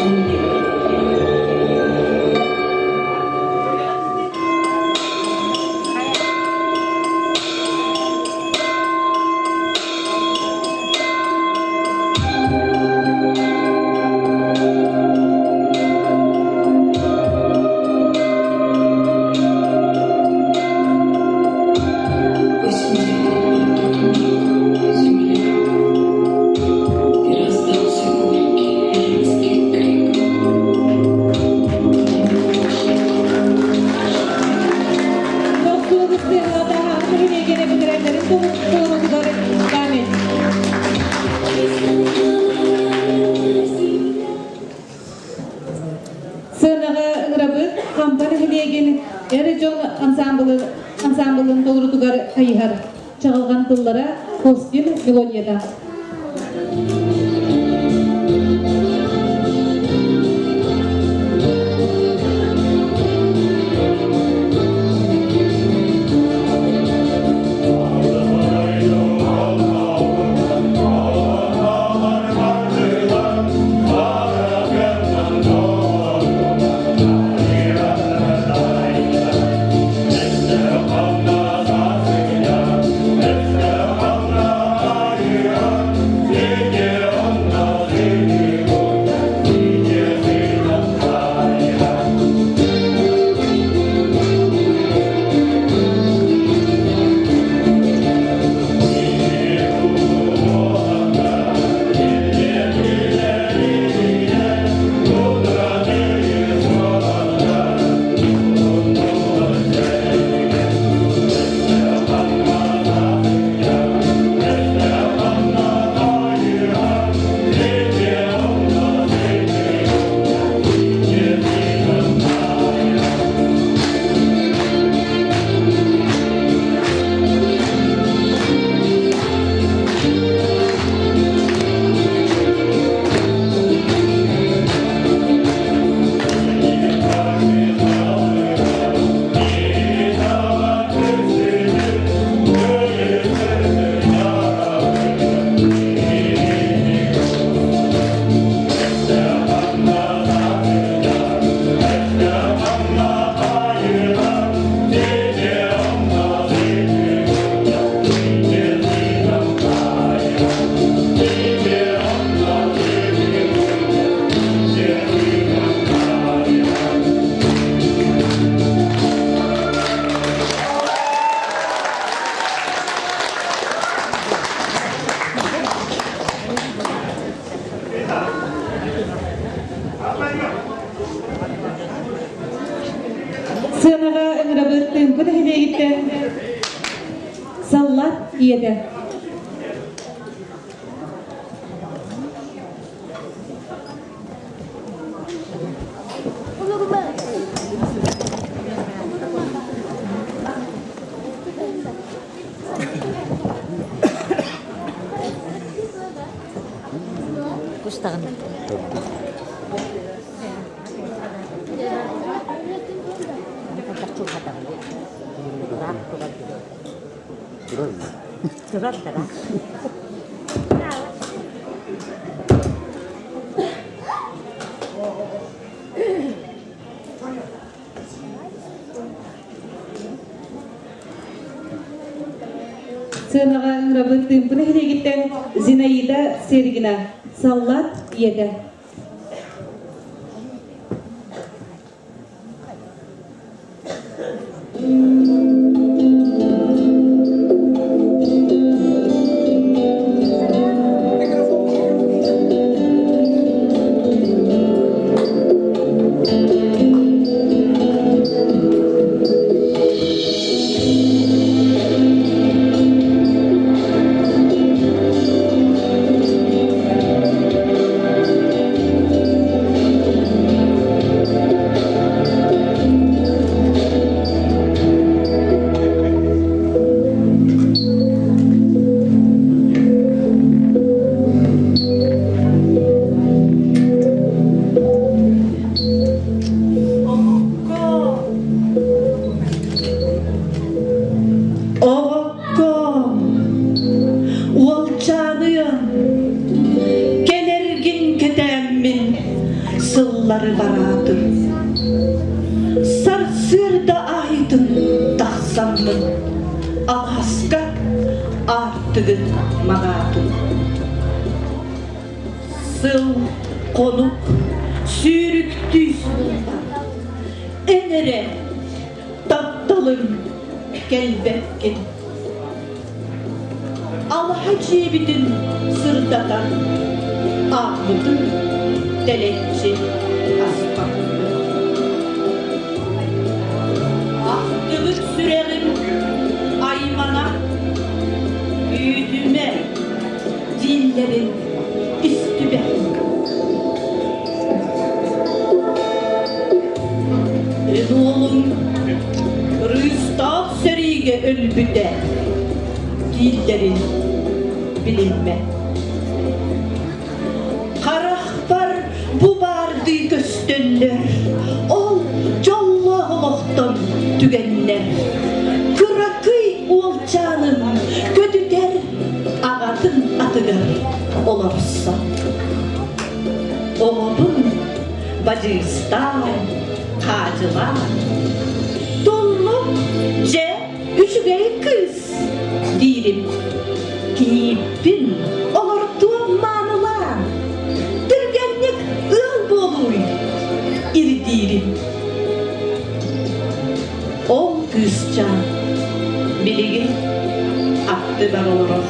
помним. Посидел тот миг земля, И раздался горький женский крик. Тохтуу сыаната нэһилиэгин бэтэрэннэрин толорутугар память. Сыанаҕа ыҥырабыт Хампа нэһилиэгин эр дьон ансамблын, ансамблын толорутугар хайыһар чаҕылҕан тыллара Костин мелодията. Сыанаҕа ыҥырабыт Тыымпы нэһилиэгиттэн Саллаат ийэтэ. Кустаҕын. Турар да. Сыанаҕа ыҥырабыт Тыымпы нэһилиэгиттэн Зинаида Сергина, Саллаат ийэтэ. Сыллары бараатым. Сарсыарда аайытын тахсаммын алааска аартыгы манаатым. Сыл хонук сүүрүктүү сууллар. Эн эрэ тапталыҥ кэлбэккин. Алаһа дьиэбитин сырдатан, ааппытын тэлэччи аспаппыт. Ахтыбыт сүрэҕим аймана, күүтүмэ дииллэрин истибэт. Эн уолуҥ Рыстаах сэриигэ өлбүтэ дииллэрин билиммэт. Харахпар бу баардыы көстөллөр, ол дьоллоох олохтон түгэннэр. Кыракый уолчааным көтүтэр аҕатын атыгар олорсон. Оҕобун бадьыыстаан, хаадьылаан, Туллук, дьэ, үчүгэй кыыс, диирим. Кийииппин олордуом маанылаан, түргэнник ыал буолууй, ирдиирим. Ол кыысчаан билигин аттыбар олорор.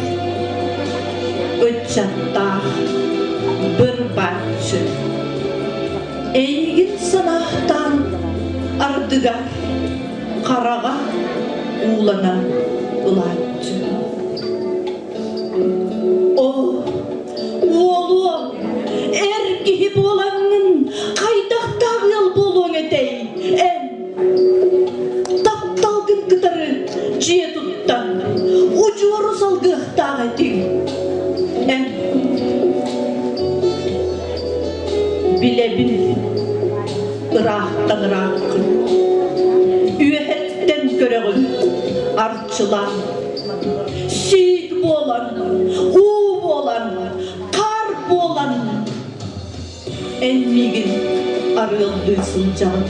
Ыччаттаах быр-бааччы. Эйигин санаахтаан ардыгар хараҕа ууланан ылааччы. Оо, уолуом, эр киһи буолаҥҥын хайдахтаах ыал буолуоҥ этэй, эн? Тапталгын кытары дьиэ туттан, удьуору салгыахтаах этиҥ. Эн билэбин ыраахтан ырааххын, үөһэттэн көрөҕүн арчылаан, сиик буолан, уу буолан, хаар буолан Эн миигин арыаллыы сылдьаҕын.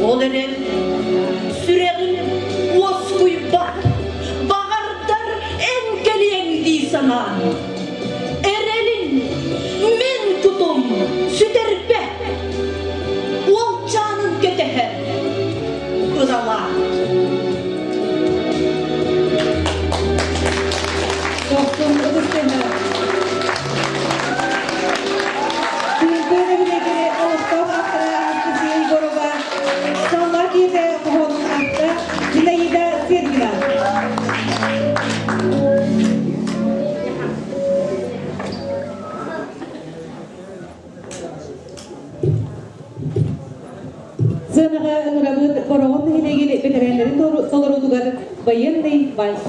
Ол эрэн сүрэҕим уоскуйбат, баҕардар эн кэлиэҥ дии санаан. Эрэлин мин кутум сүтэрбэт, уолчаанын кэтэһэр ыралаан. Дохсун ытыс тыаһа. Тыымпы нэһилиэгин олохтоох автора Анастасия Егорова, Саллаат ийэтэ хоһоонун аахта Зинаида Сергина. Сыанаҕа ыҥырабыт Бороҕон нэһилиэгин бэтэрээннэрин толоруутугар военный вальс.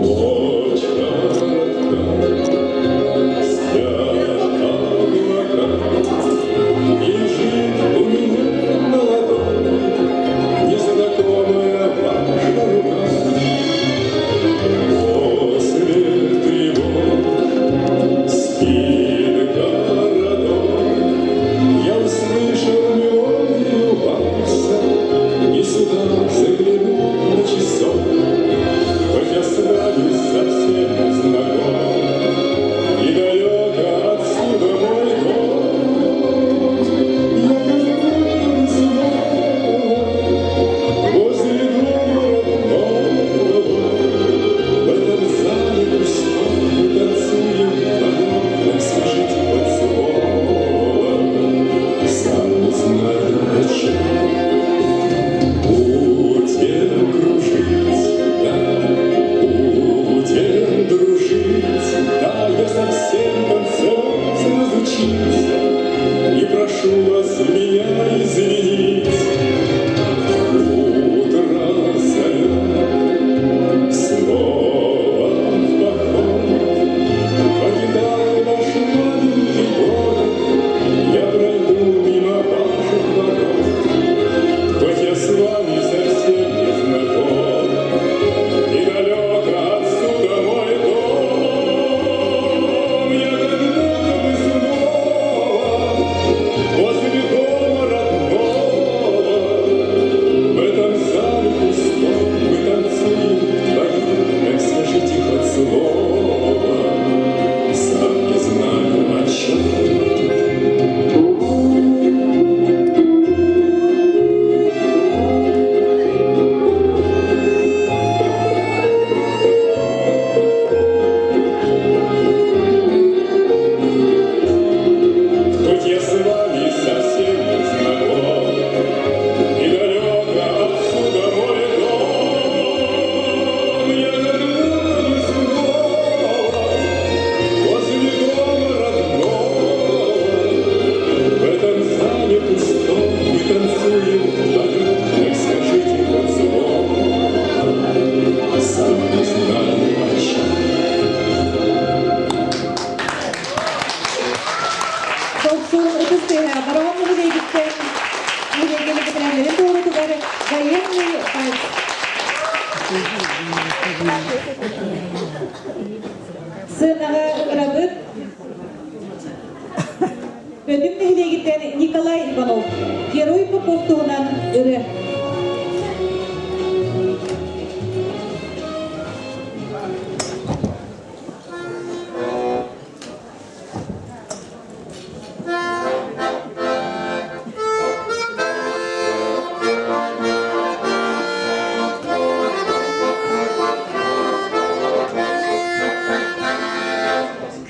Ночь коротка, спят облака, Лежит у меня на ладони Незнакомая ваша рука. Сыанаҕа ыҥырабыт Бөтүҥ нэһилиэгиттэн Николай Иванов Герой Попов туһунан ырыа.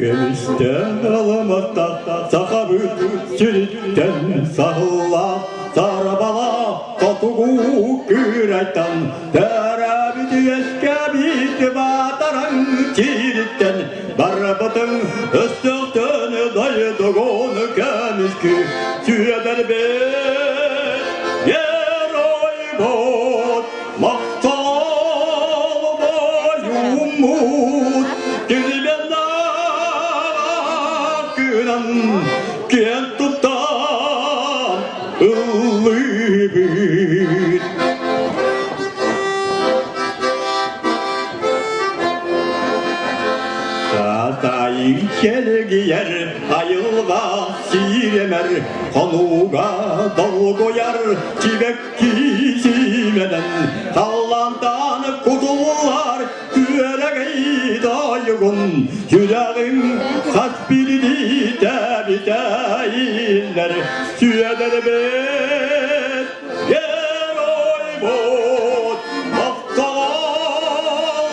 Көмүстэн аламаттах сахабыт сириттэн саһыллаах сарабалаах хотугу кыырайтан төрөөбүт үөскээбит баатараҥ сириттэн барбытыҥ өстөөхтөн дойдугун көмүскүү сүөдэрбит геройбут махтал бойуммут килбиэннээх кынан киэн туттан ыллыыбыт. Сатайы кэлгийэр айылҕа сиирэмэр хонууга долгуйар сибэкки сиимэнэн халлаантан кутуллар күөрэгэй тойугун сүрэҕиҥ хас биирдии тэбитэ ииллэр сүөдэрбит Геройбут махтал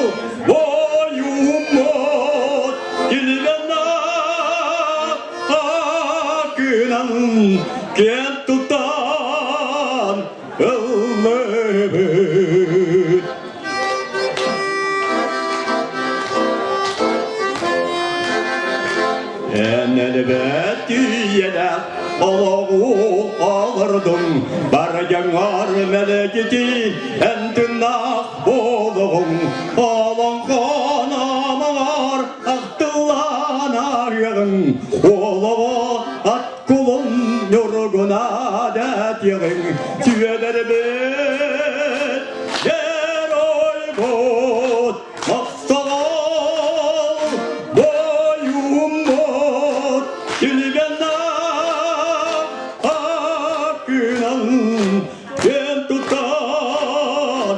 бойуммут килбэннээх акынан киэн туттан ыллыбыт. Эн элбэт үйэлээх олоҕу олордуҥ, барыйаҥар мэлдьитин эн тыыннаах буолуоҕуҥ, олоҥхон амаҕар ахтыллан арыаҕыҥ, олоҕу ат кулун ньургуна дэтиэҕиҥ, сүөдэрбит геройбут Махтал бойуммут килбиэннээх акынан киэн туттан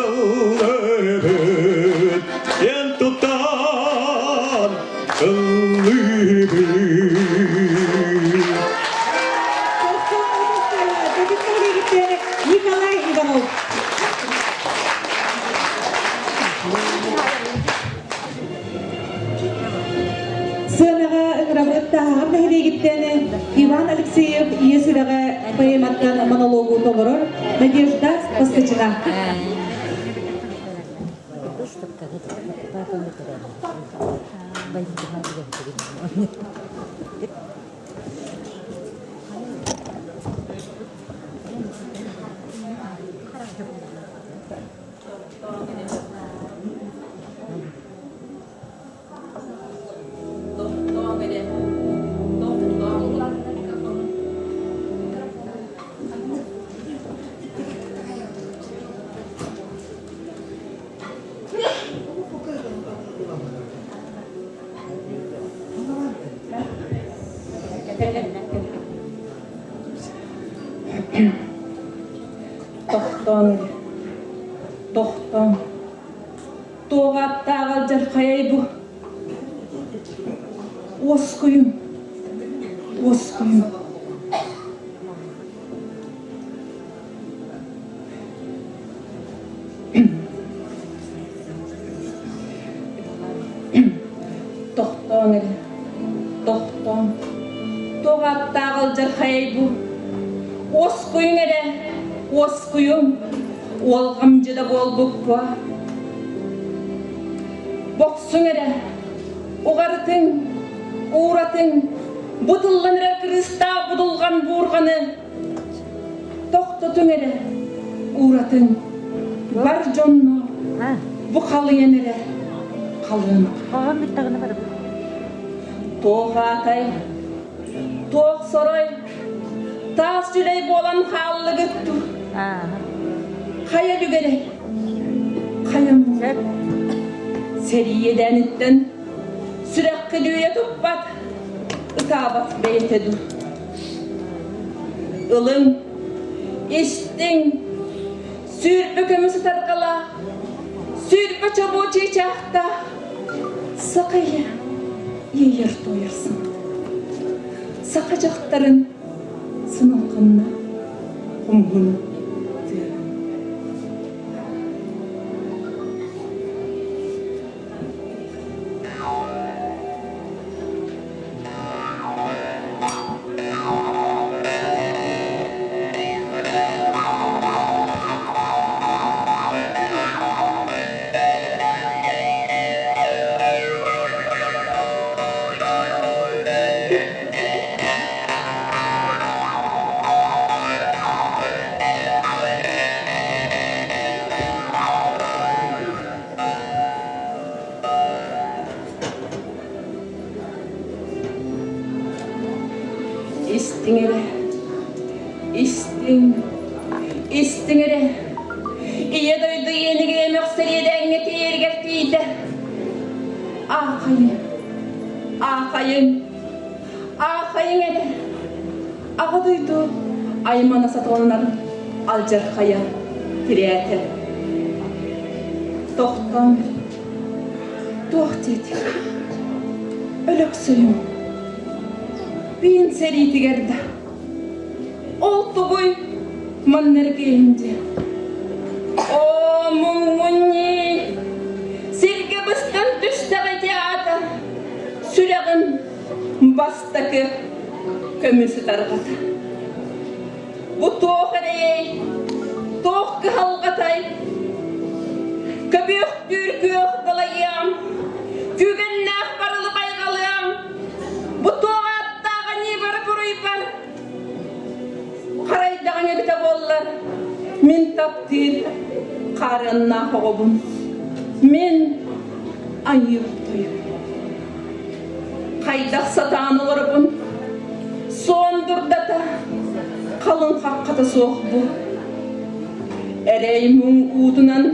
ыллыыбыт, киэн туттан ыллыыбыт. Николай Иванов. Сыанаҕа ыҥырабыт Тааһаҕар нэһилиэгиттэн Иван Алексеев Ийэ сүрэҕэ поэматтан монологу толорор Надежда Поскачина. Тохтоон эрэ, тохтоон. Туох ааттаах алдьархайай бу? Уоскуйуҥ, уоскуйуҥ. Тохтоон эрэ, тохтоон. Туох ааттаах алдьархайай бу? Уоскуйуҥ эрэ, уоскуйуҥ. Уолҕамдьы да буолбукка. Бохсуҥ эрэ, уҕарытыҥ, ууратыҥ, бу тыллан эрэр кырыыстаах будулҕан буурҕаны Тохтотуҥ эрэ, ууратын, бар дьонно бу халыйан эрэ халыан. Туох аатай, туох сорой, таас дьүлэй буолан хааллыгыт дуу? Хайа үлүгэрэй, хайа муҥ? Сэрии иэдээниттэн. Сүрэххин үүйэ туппат, ытаабат бэйэтэ дуу. Ылыҥ, истиҥ, сүүрбэ көмүс ытарҕала, сүүрбэ чобуо чыычаахта, саха ийэ иэйэр туойар саҥата. Саха дьахтарын сыналҕанна хомуһун тыаһа. Истиҥ эрэ, истиҥ, истиҥ эрэ. Ийэ дойду иэнигэр эмэхсэр иэдээҥҥэ тиийэригэр тиийдэ. Аахайыҥ, аахайыҥ, аахайыҥ эрэ. Аҕа дойду аймана саталанар алдьархайа тирээтэ. Тохтоон туох диэтий? Өлөксөйүм Пиин сэриитигэр да ол тугуй манна эрэ киэһин диэн. Оо, муҥмунньи сиргэ быстан түстэҕэ ити аата сүрэҕим бастакы көмүс ытарҕата. Бу туох эрэйэй, туох кыһалҕатай? Көбүөхтүүр күөх далайыам, күүгэннээх барылы байҕалыам, бу туох ааттаах аньыыбары буруйбар харайдаҕыҥ эбитэ буоллар, мин таптыыр хаарыаннаах оҕобун, мин айыы тойон. Хайдах сатаан олоробун? Суон дурдата, халыҥ хаххата суох бу. Эрэй муҥ уутунан,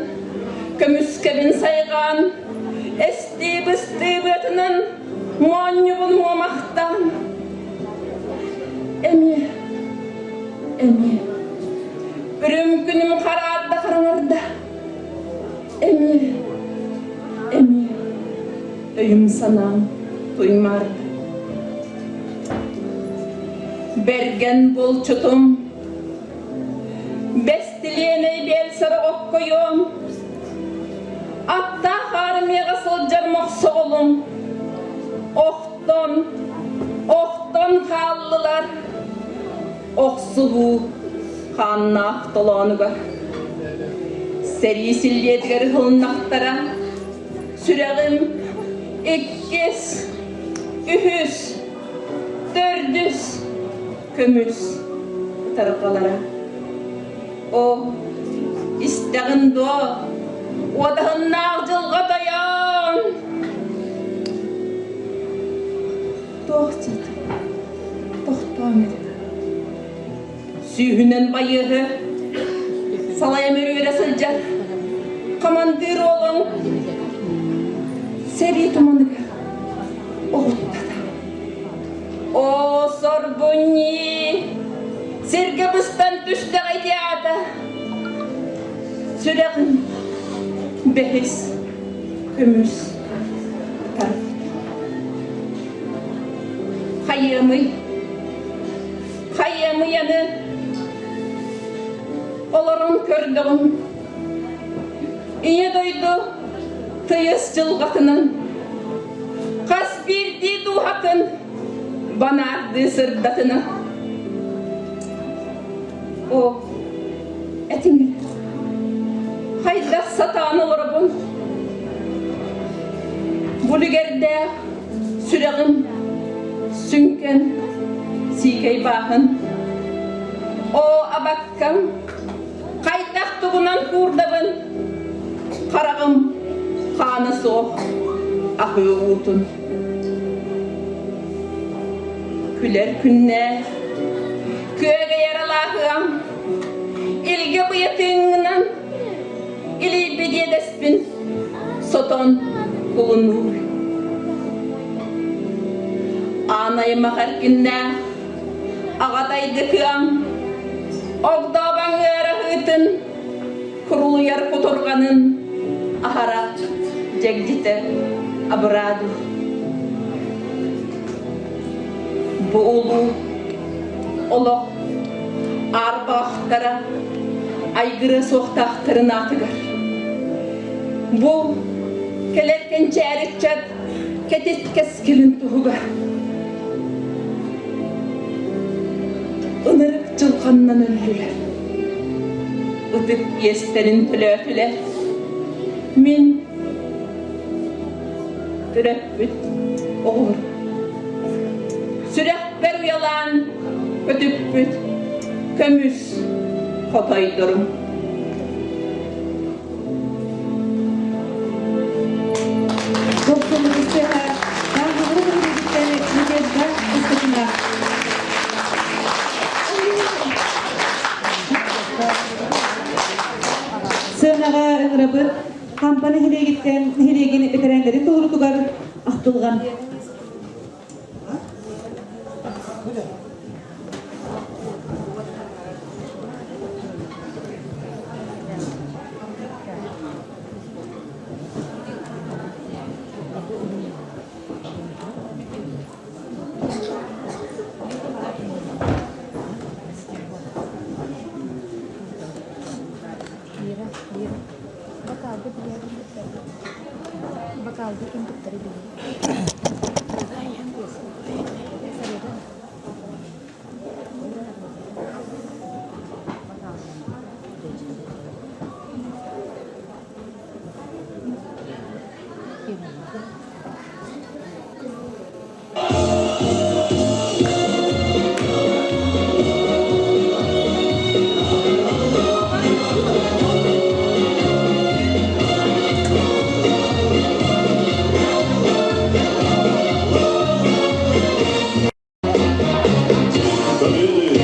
көмүскэбин сайҕаан, эстии-быстыы быатынан моонньубун муомахтаан. Эмиэ, эмиэ, үрүҥ күнүм хараарда хараҥарда. Эмиэ, эмиэ өйүм-санаам туймаарда. Бэргэн булчутум, бэстилиэнэй биэлсэр оккойуом, аттаах армияҕа сылдьар мохсоҕолум, охтон, охтон хааллылар охсуһуу хааннаах толоонугар. Сэрии силлиэтигэр ыһылыннахтара сүрэҕим иккис, үһүс, төрдүс көмүс ытарҕалара. О, истэҕин дуо, уодаһыннаах дьылҕа тойон! Туох диэтэ? Тохтоон эрэ. Сүүһүнэн байыаһы салайа мөрүөрэ сылдьар хамандыыр уолуҥ сэрии туманыгар оҕуттата. Оо, сорбунньи! Сиргэ быстан түстэҕэ ити аата. Сүрэҕим бэһис көмүс ытар. Хайыамый? Хайыамый аны? Олорон көрдөҕүм. Ийэ дойду тыйыс дьылҕатынан хас биирдии дууһатын банаардыы сырдатына. О, этиҥ хайдах сатаан олоробун? Булүгэрдээх сүрэҕим сүҥкэн сиикэй бааһын. Оо, абаккам, хайдах тугунан куурдабын? Хараҕым хаана суох аһыы уутун. Күлэр күннээх, күөгэйэр алааһыам, илгэ быйатыҥҥынан илийби диэдэспин сотон кулунуур. Аан аймах эркиннээх аҕатайдыкыам, огдообоҥ ыараһыытын, курулуйар кутурҕанын аһара дьэгдьитэ абыраадыр. Бу улуу олох аарбаахтара айгырыа суохтаахтарын аатыгар. Бу кэлэр кэнчээри ыччат кэтит кэскилин туһугар ынырык дьылҕаннан өллүлэр. Ытык иэстэрин төлөөтүлэр. Мин төрөппүт оҕолор. Сүрэхпэр уйалаан көтүппүт көмүс хотойдорум. Дохсуннугустыаха Тааһаҕар нэһилиэгиттэн Надежда Устатина. Сыанаҕа ыҥырабыт Хампа нэһилиэгиттэн нэһилиэгин бэтэрээннэрин толорутугар ахтылҕан. Лира, Лира, бокалга билиэҕин туттарбыт. Бокалга ким туттары билиэ. Победы,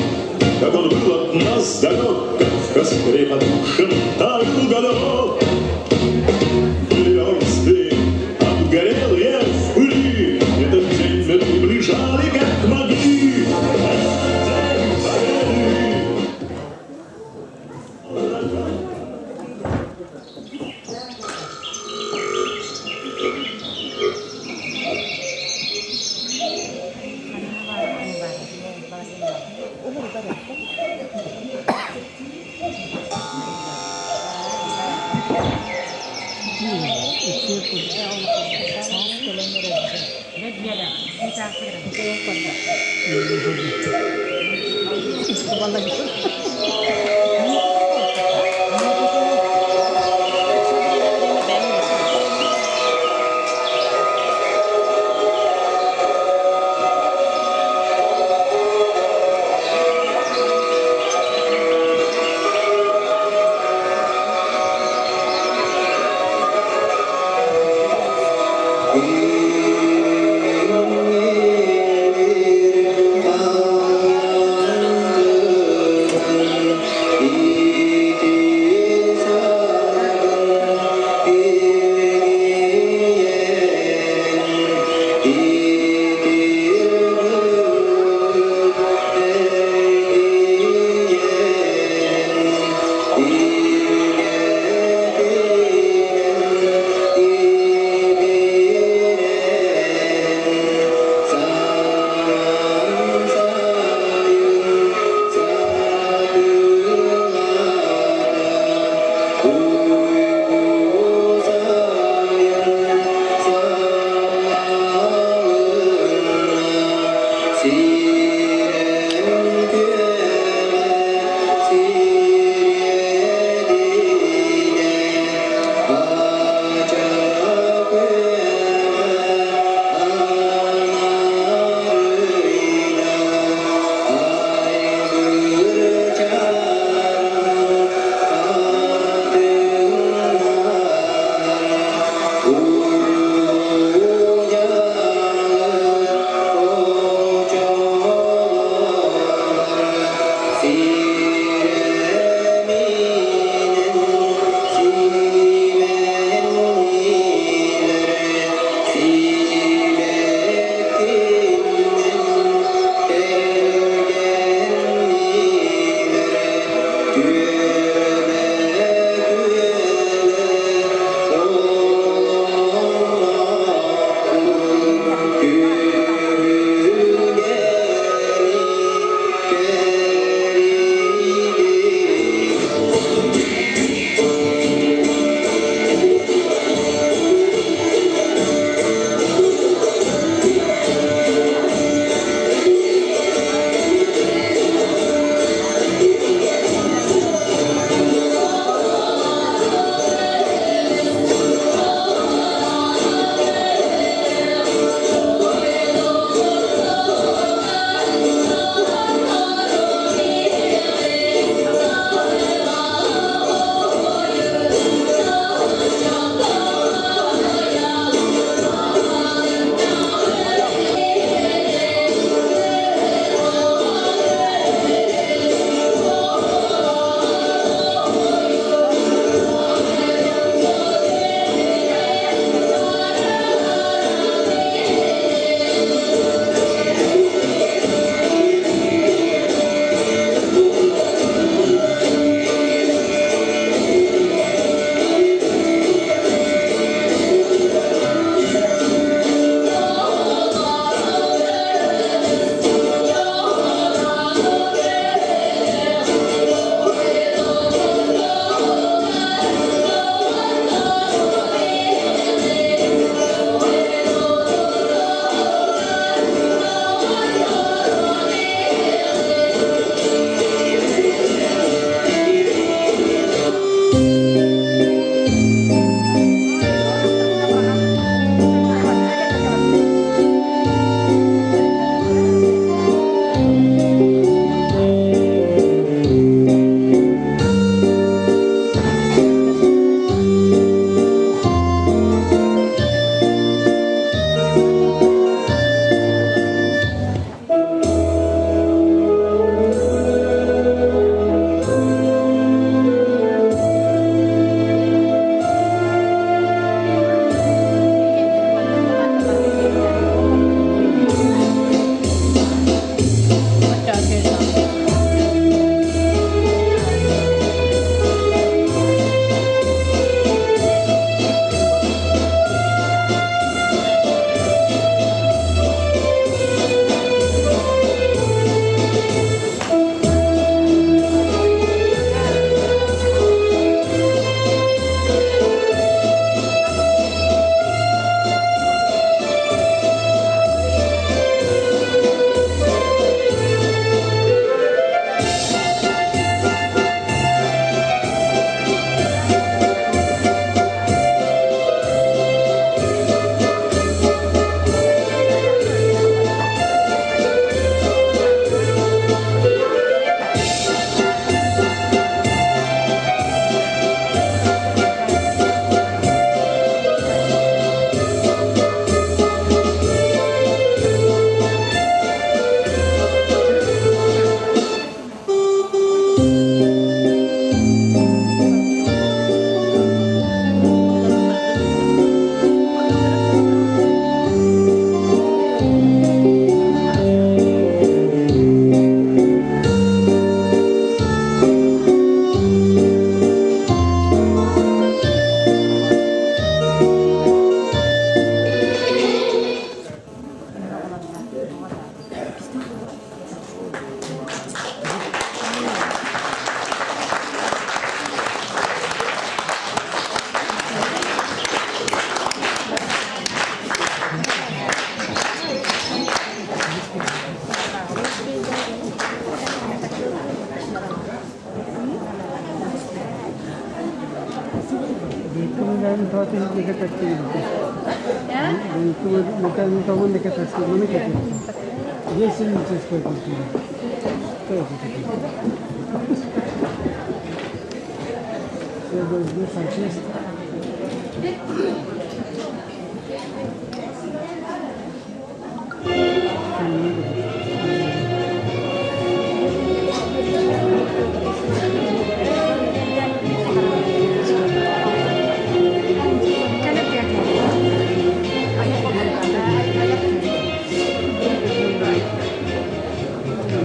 как он был от нас далек, как в костре потушен таял уголек. Версты, обгорелые в пыли, этот день мы приближали, как могли. День Победы!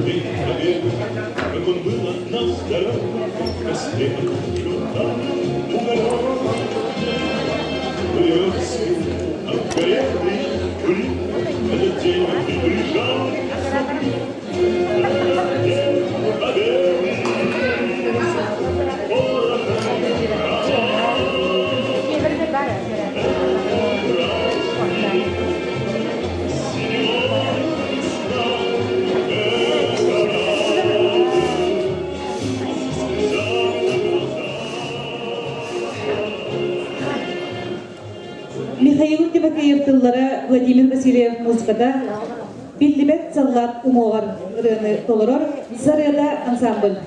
День победы, как он был от нас далек, В костре потухшем там уголек. Плывет обгорелый блин, Этот день он приближался. Этот день победы, порохом Михаил Тимофеев тыллара Владимир Васильев музыката Биллибэт саллаат уҥуоҕар ырыаны толорор Сарыада ансамбль.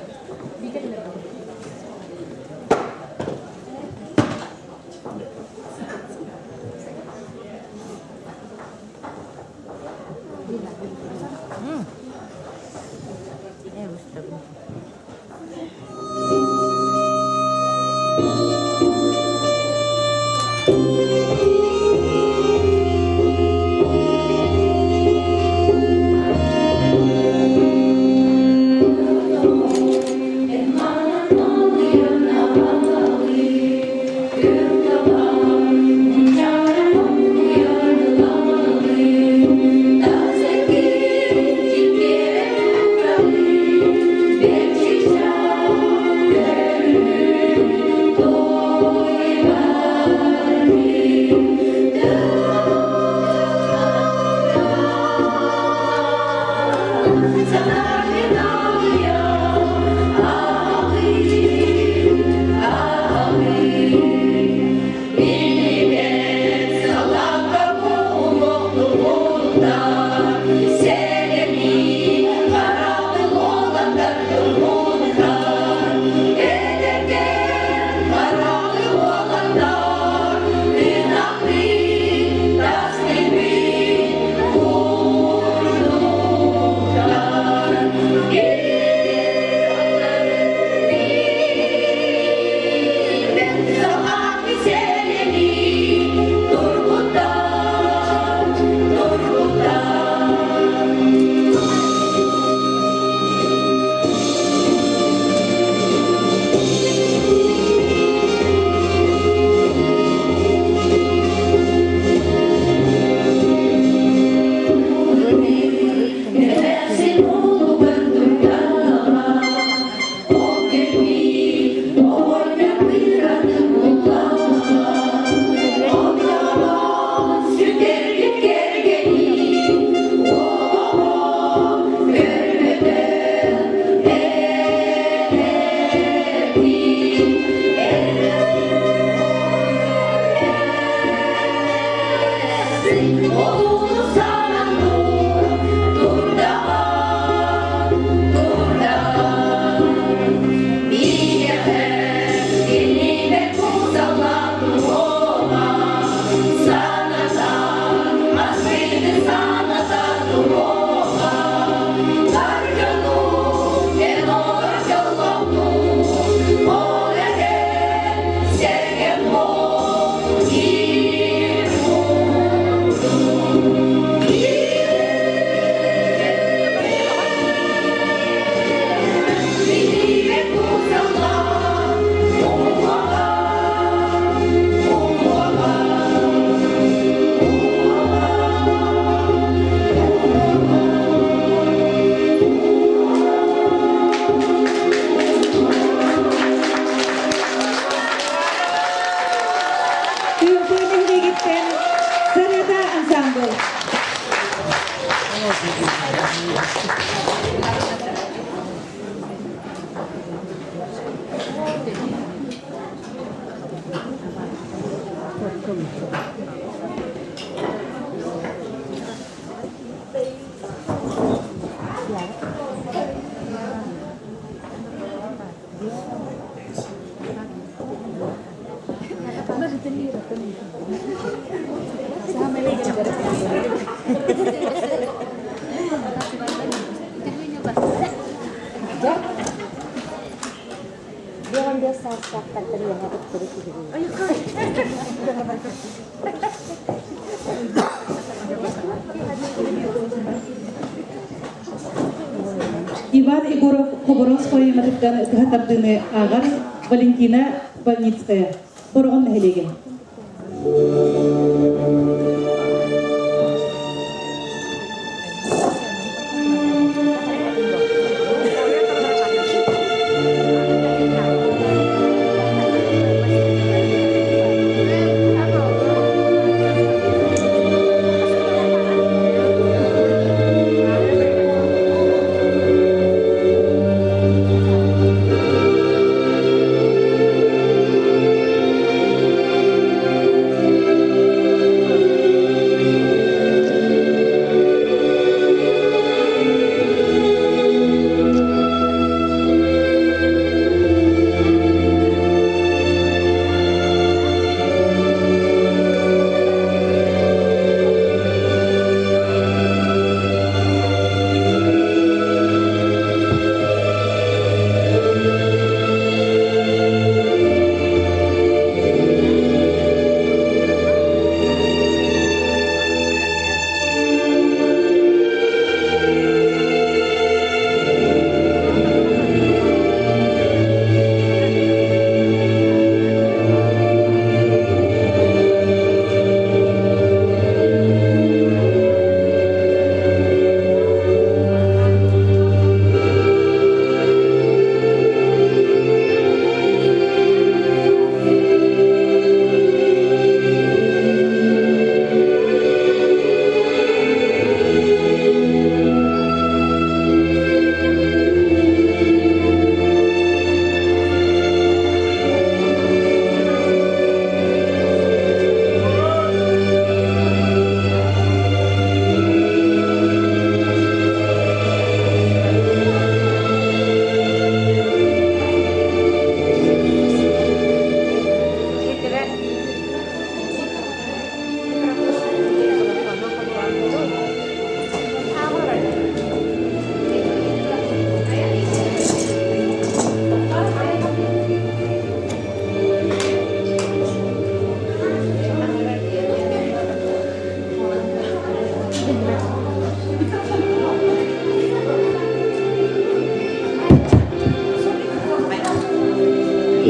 Иван Егоров Хобороос поэматыттан тыһа тардыыны ааҕар Валентина Больницкая, Бороҕон нэһилиэгэ.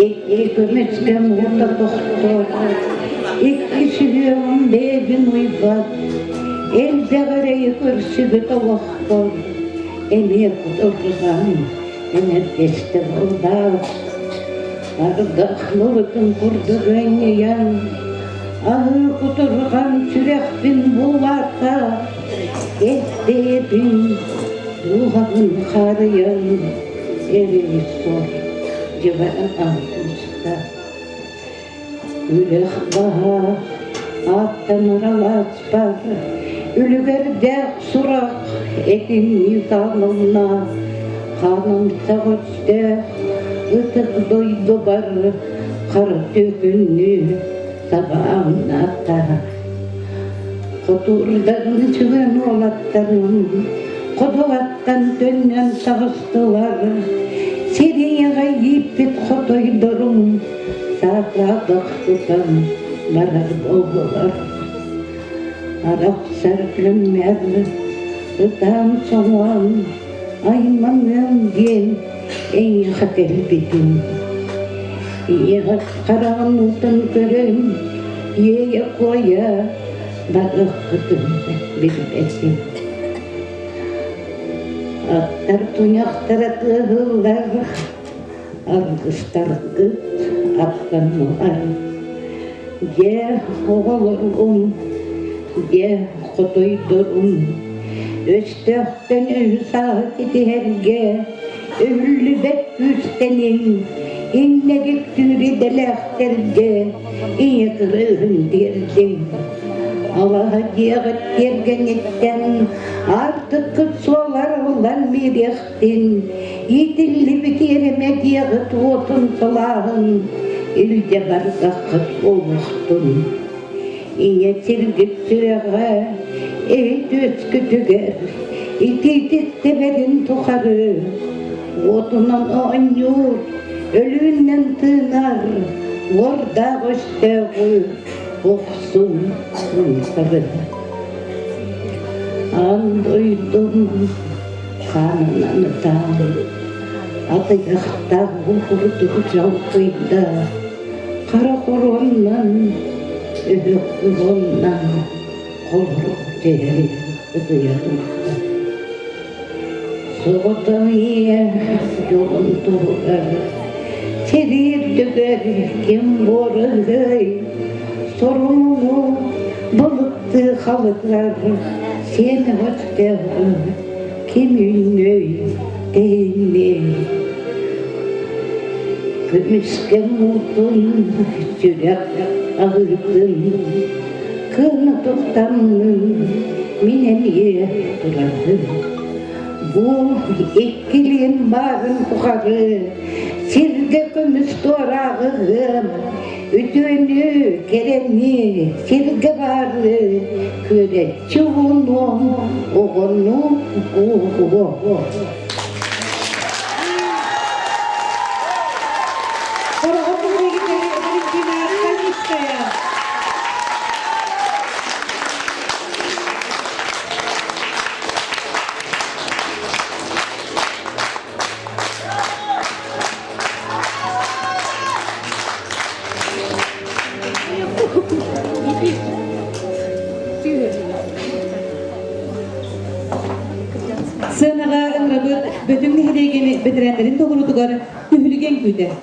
Икки көмүскэ муҥута тохтор, икки сүһүөҕүм бэйэбин уйбат, элбэх эрэйи көрсүбүт олохпор эмиэ кутурҕан энэргэстэ буолбаат. Ардах былытын курдук өнньүйэн, аһыы кутурҕан сүрэхпин буулаата, эт-бэйэбин дууһабын хаарыйан, эрэй сор дьыбара алтыста. Үлэх баһа аттанар алааспар, үлүгэрдээх сурах этиҥнии таалынна, хаанымсах өстөөх ытык дойдубар хара түөкүннүү табааннаата. Хотуурдарын сүгэн уолаттарым ходуһаттан төннөн таҕыстылар. Сириэҕэ ииппит хотойдорум саатаатах тутан барар буоллулар. Арахсар күммэр ытаан соҥоон айманыам диэн эйиэхэ кэлбитим. Ийэҕит хараҕын уутун көрөн, иэйэ-куойа барыаххытын билбэтим. Аттар туйахтара тыаһыллар, аргыстаргыт аттаннулар. Дьэ, оҕолорум, дьэ, хотойдорум, өстөөхтөн өһү-сааһы ситиһэргэ өһүллүбэт күүстэниҥ, иннэгик түүр идэлээхтэргэ ийэ кырыыһын тиэрдиҥ. Алаһа дьиэҕит тиэргэниттэн аартыккыт суол арыллан биэриэхтин, иитиллибит иэримэ дьиэҕит уотун сылааһын илдьэ бардаххыт буолуохтун. Ийэ сиргит сүрэҕэ, Эһи түөскүтүгэр итиитик тэбэрин тухары уотунан оонньуур, өлүүннэн тыынар уордаах өстөөҕү охсун умсары. Аан дойдум хаанынан ытаан, атыйахтаах курдук дьалкыйда, хара хоруоннан, өһөх уһуннан холорук түһэн ытыйа турда. Соҕотох ийэ дьолун туһугар сэрии үрдүгэр ким буорыһый, соруҥу балыктыы халыгар сиэн өстөөҕү ким үүннүөй, тэһиинниэй. Көмүскэ муутун сүрэх аһыытын кыана туттаммын мин эмиэ турабын. Бу иккилиин баарын тухары сиргэ көмүс туорааҕыгым, үтүөнү, кэрэни, сиргэ баары күөрэччи уунуом, оҕону ууһуо. Валентина Калицкая. Сыанаҕа ыҥырабыт Бөтүҥ нэһилиэгин бэтэрээннэрин толоруутугар түһүлгэн күүтэр.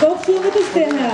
Дохсуҥҥа түстээһэ.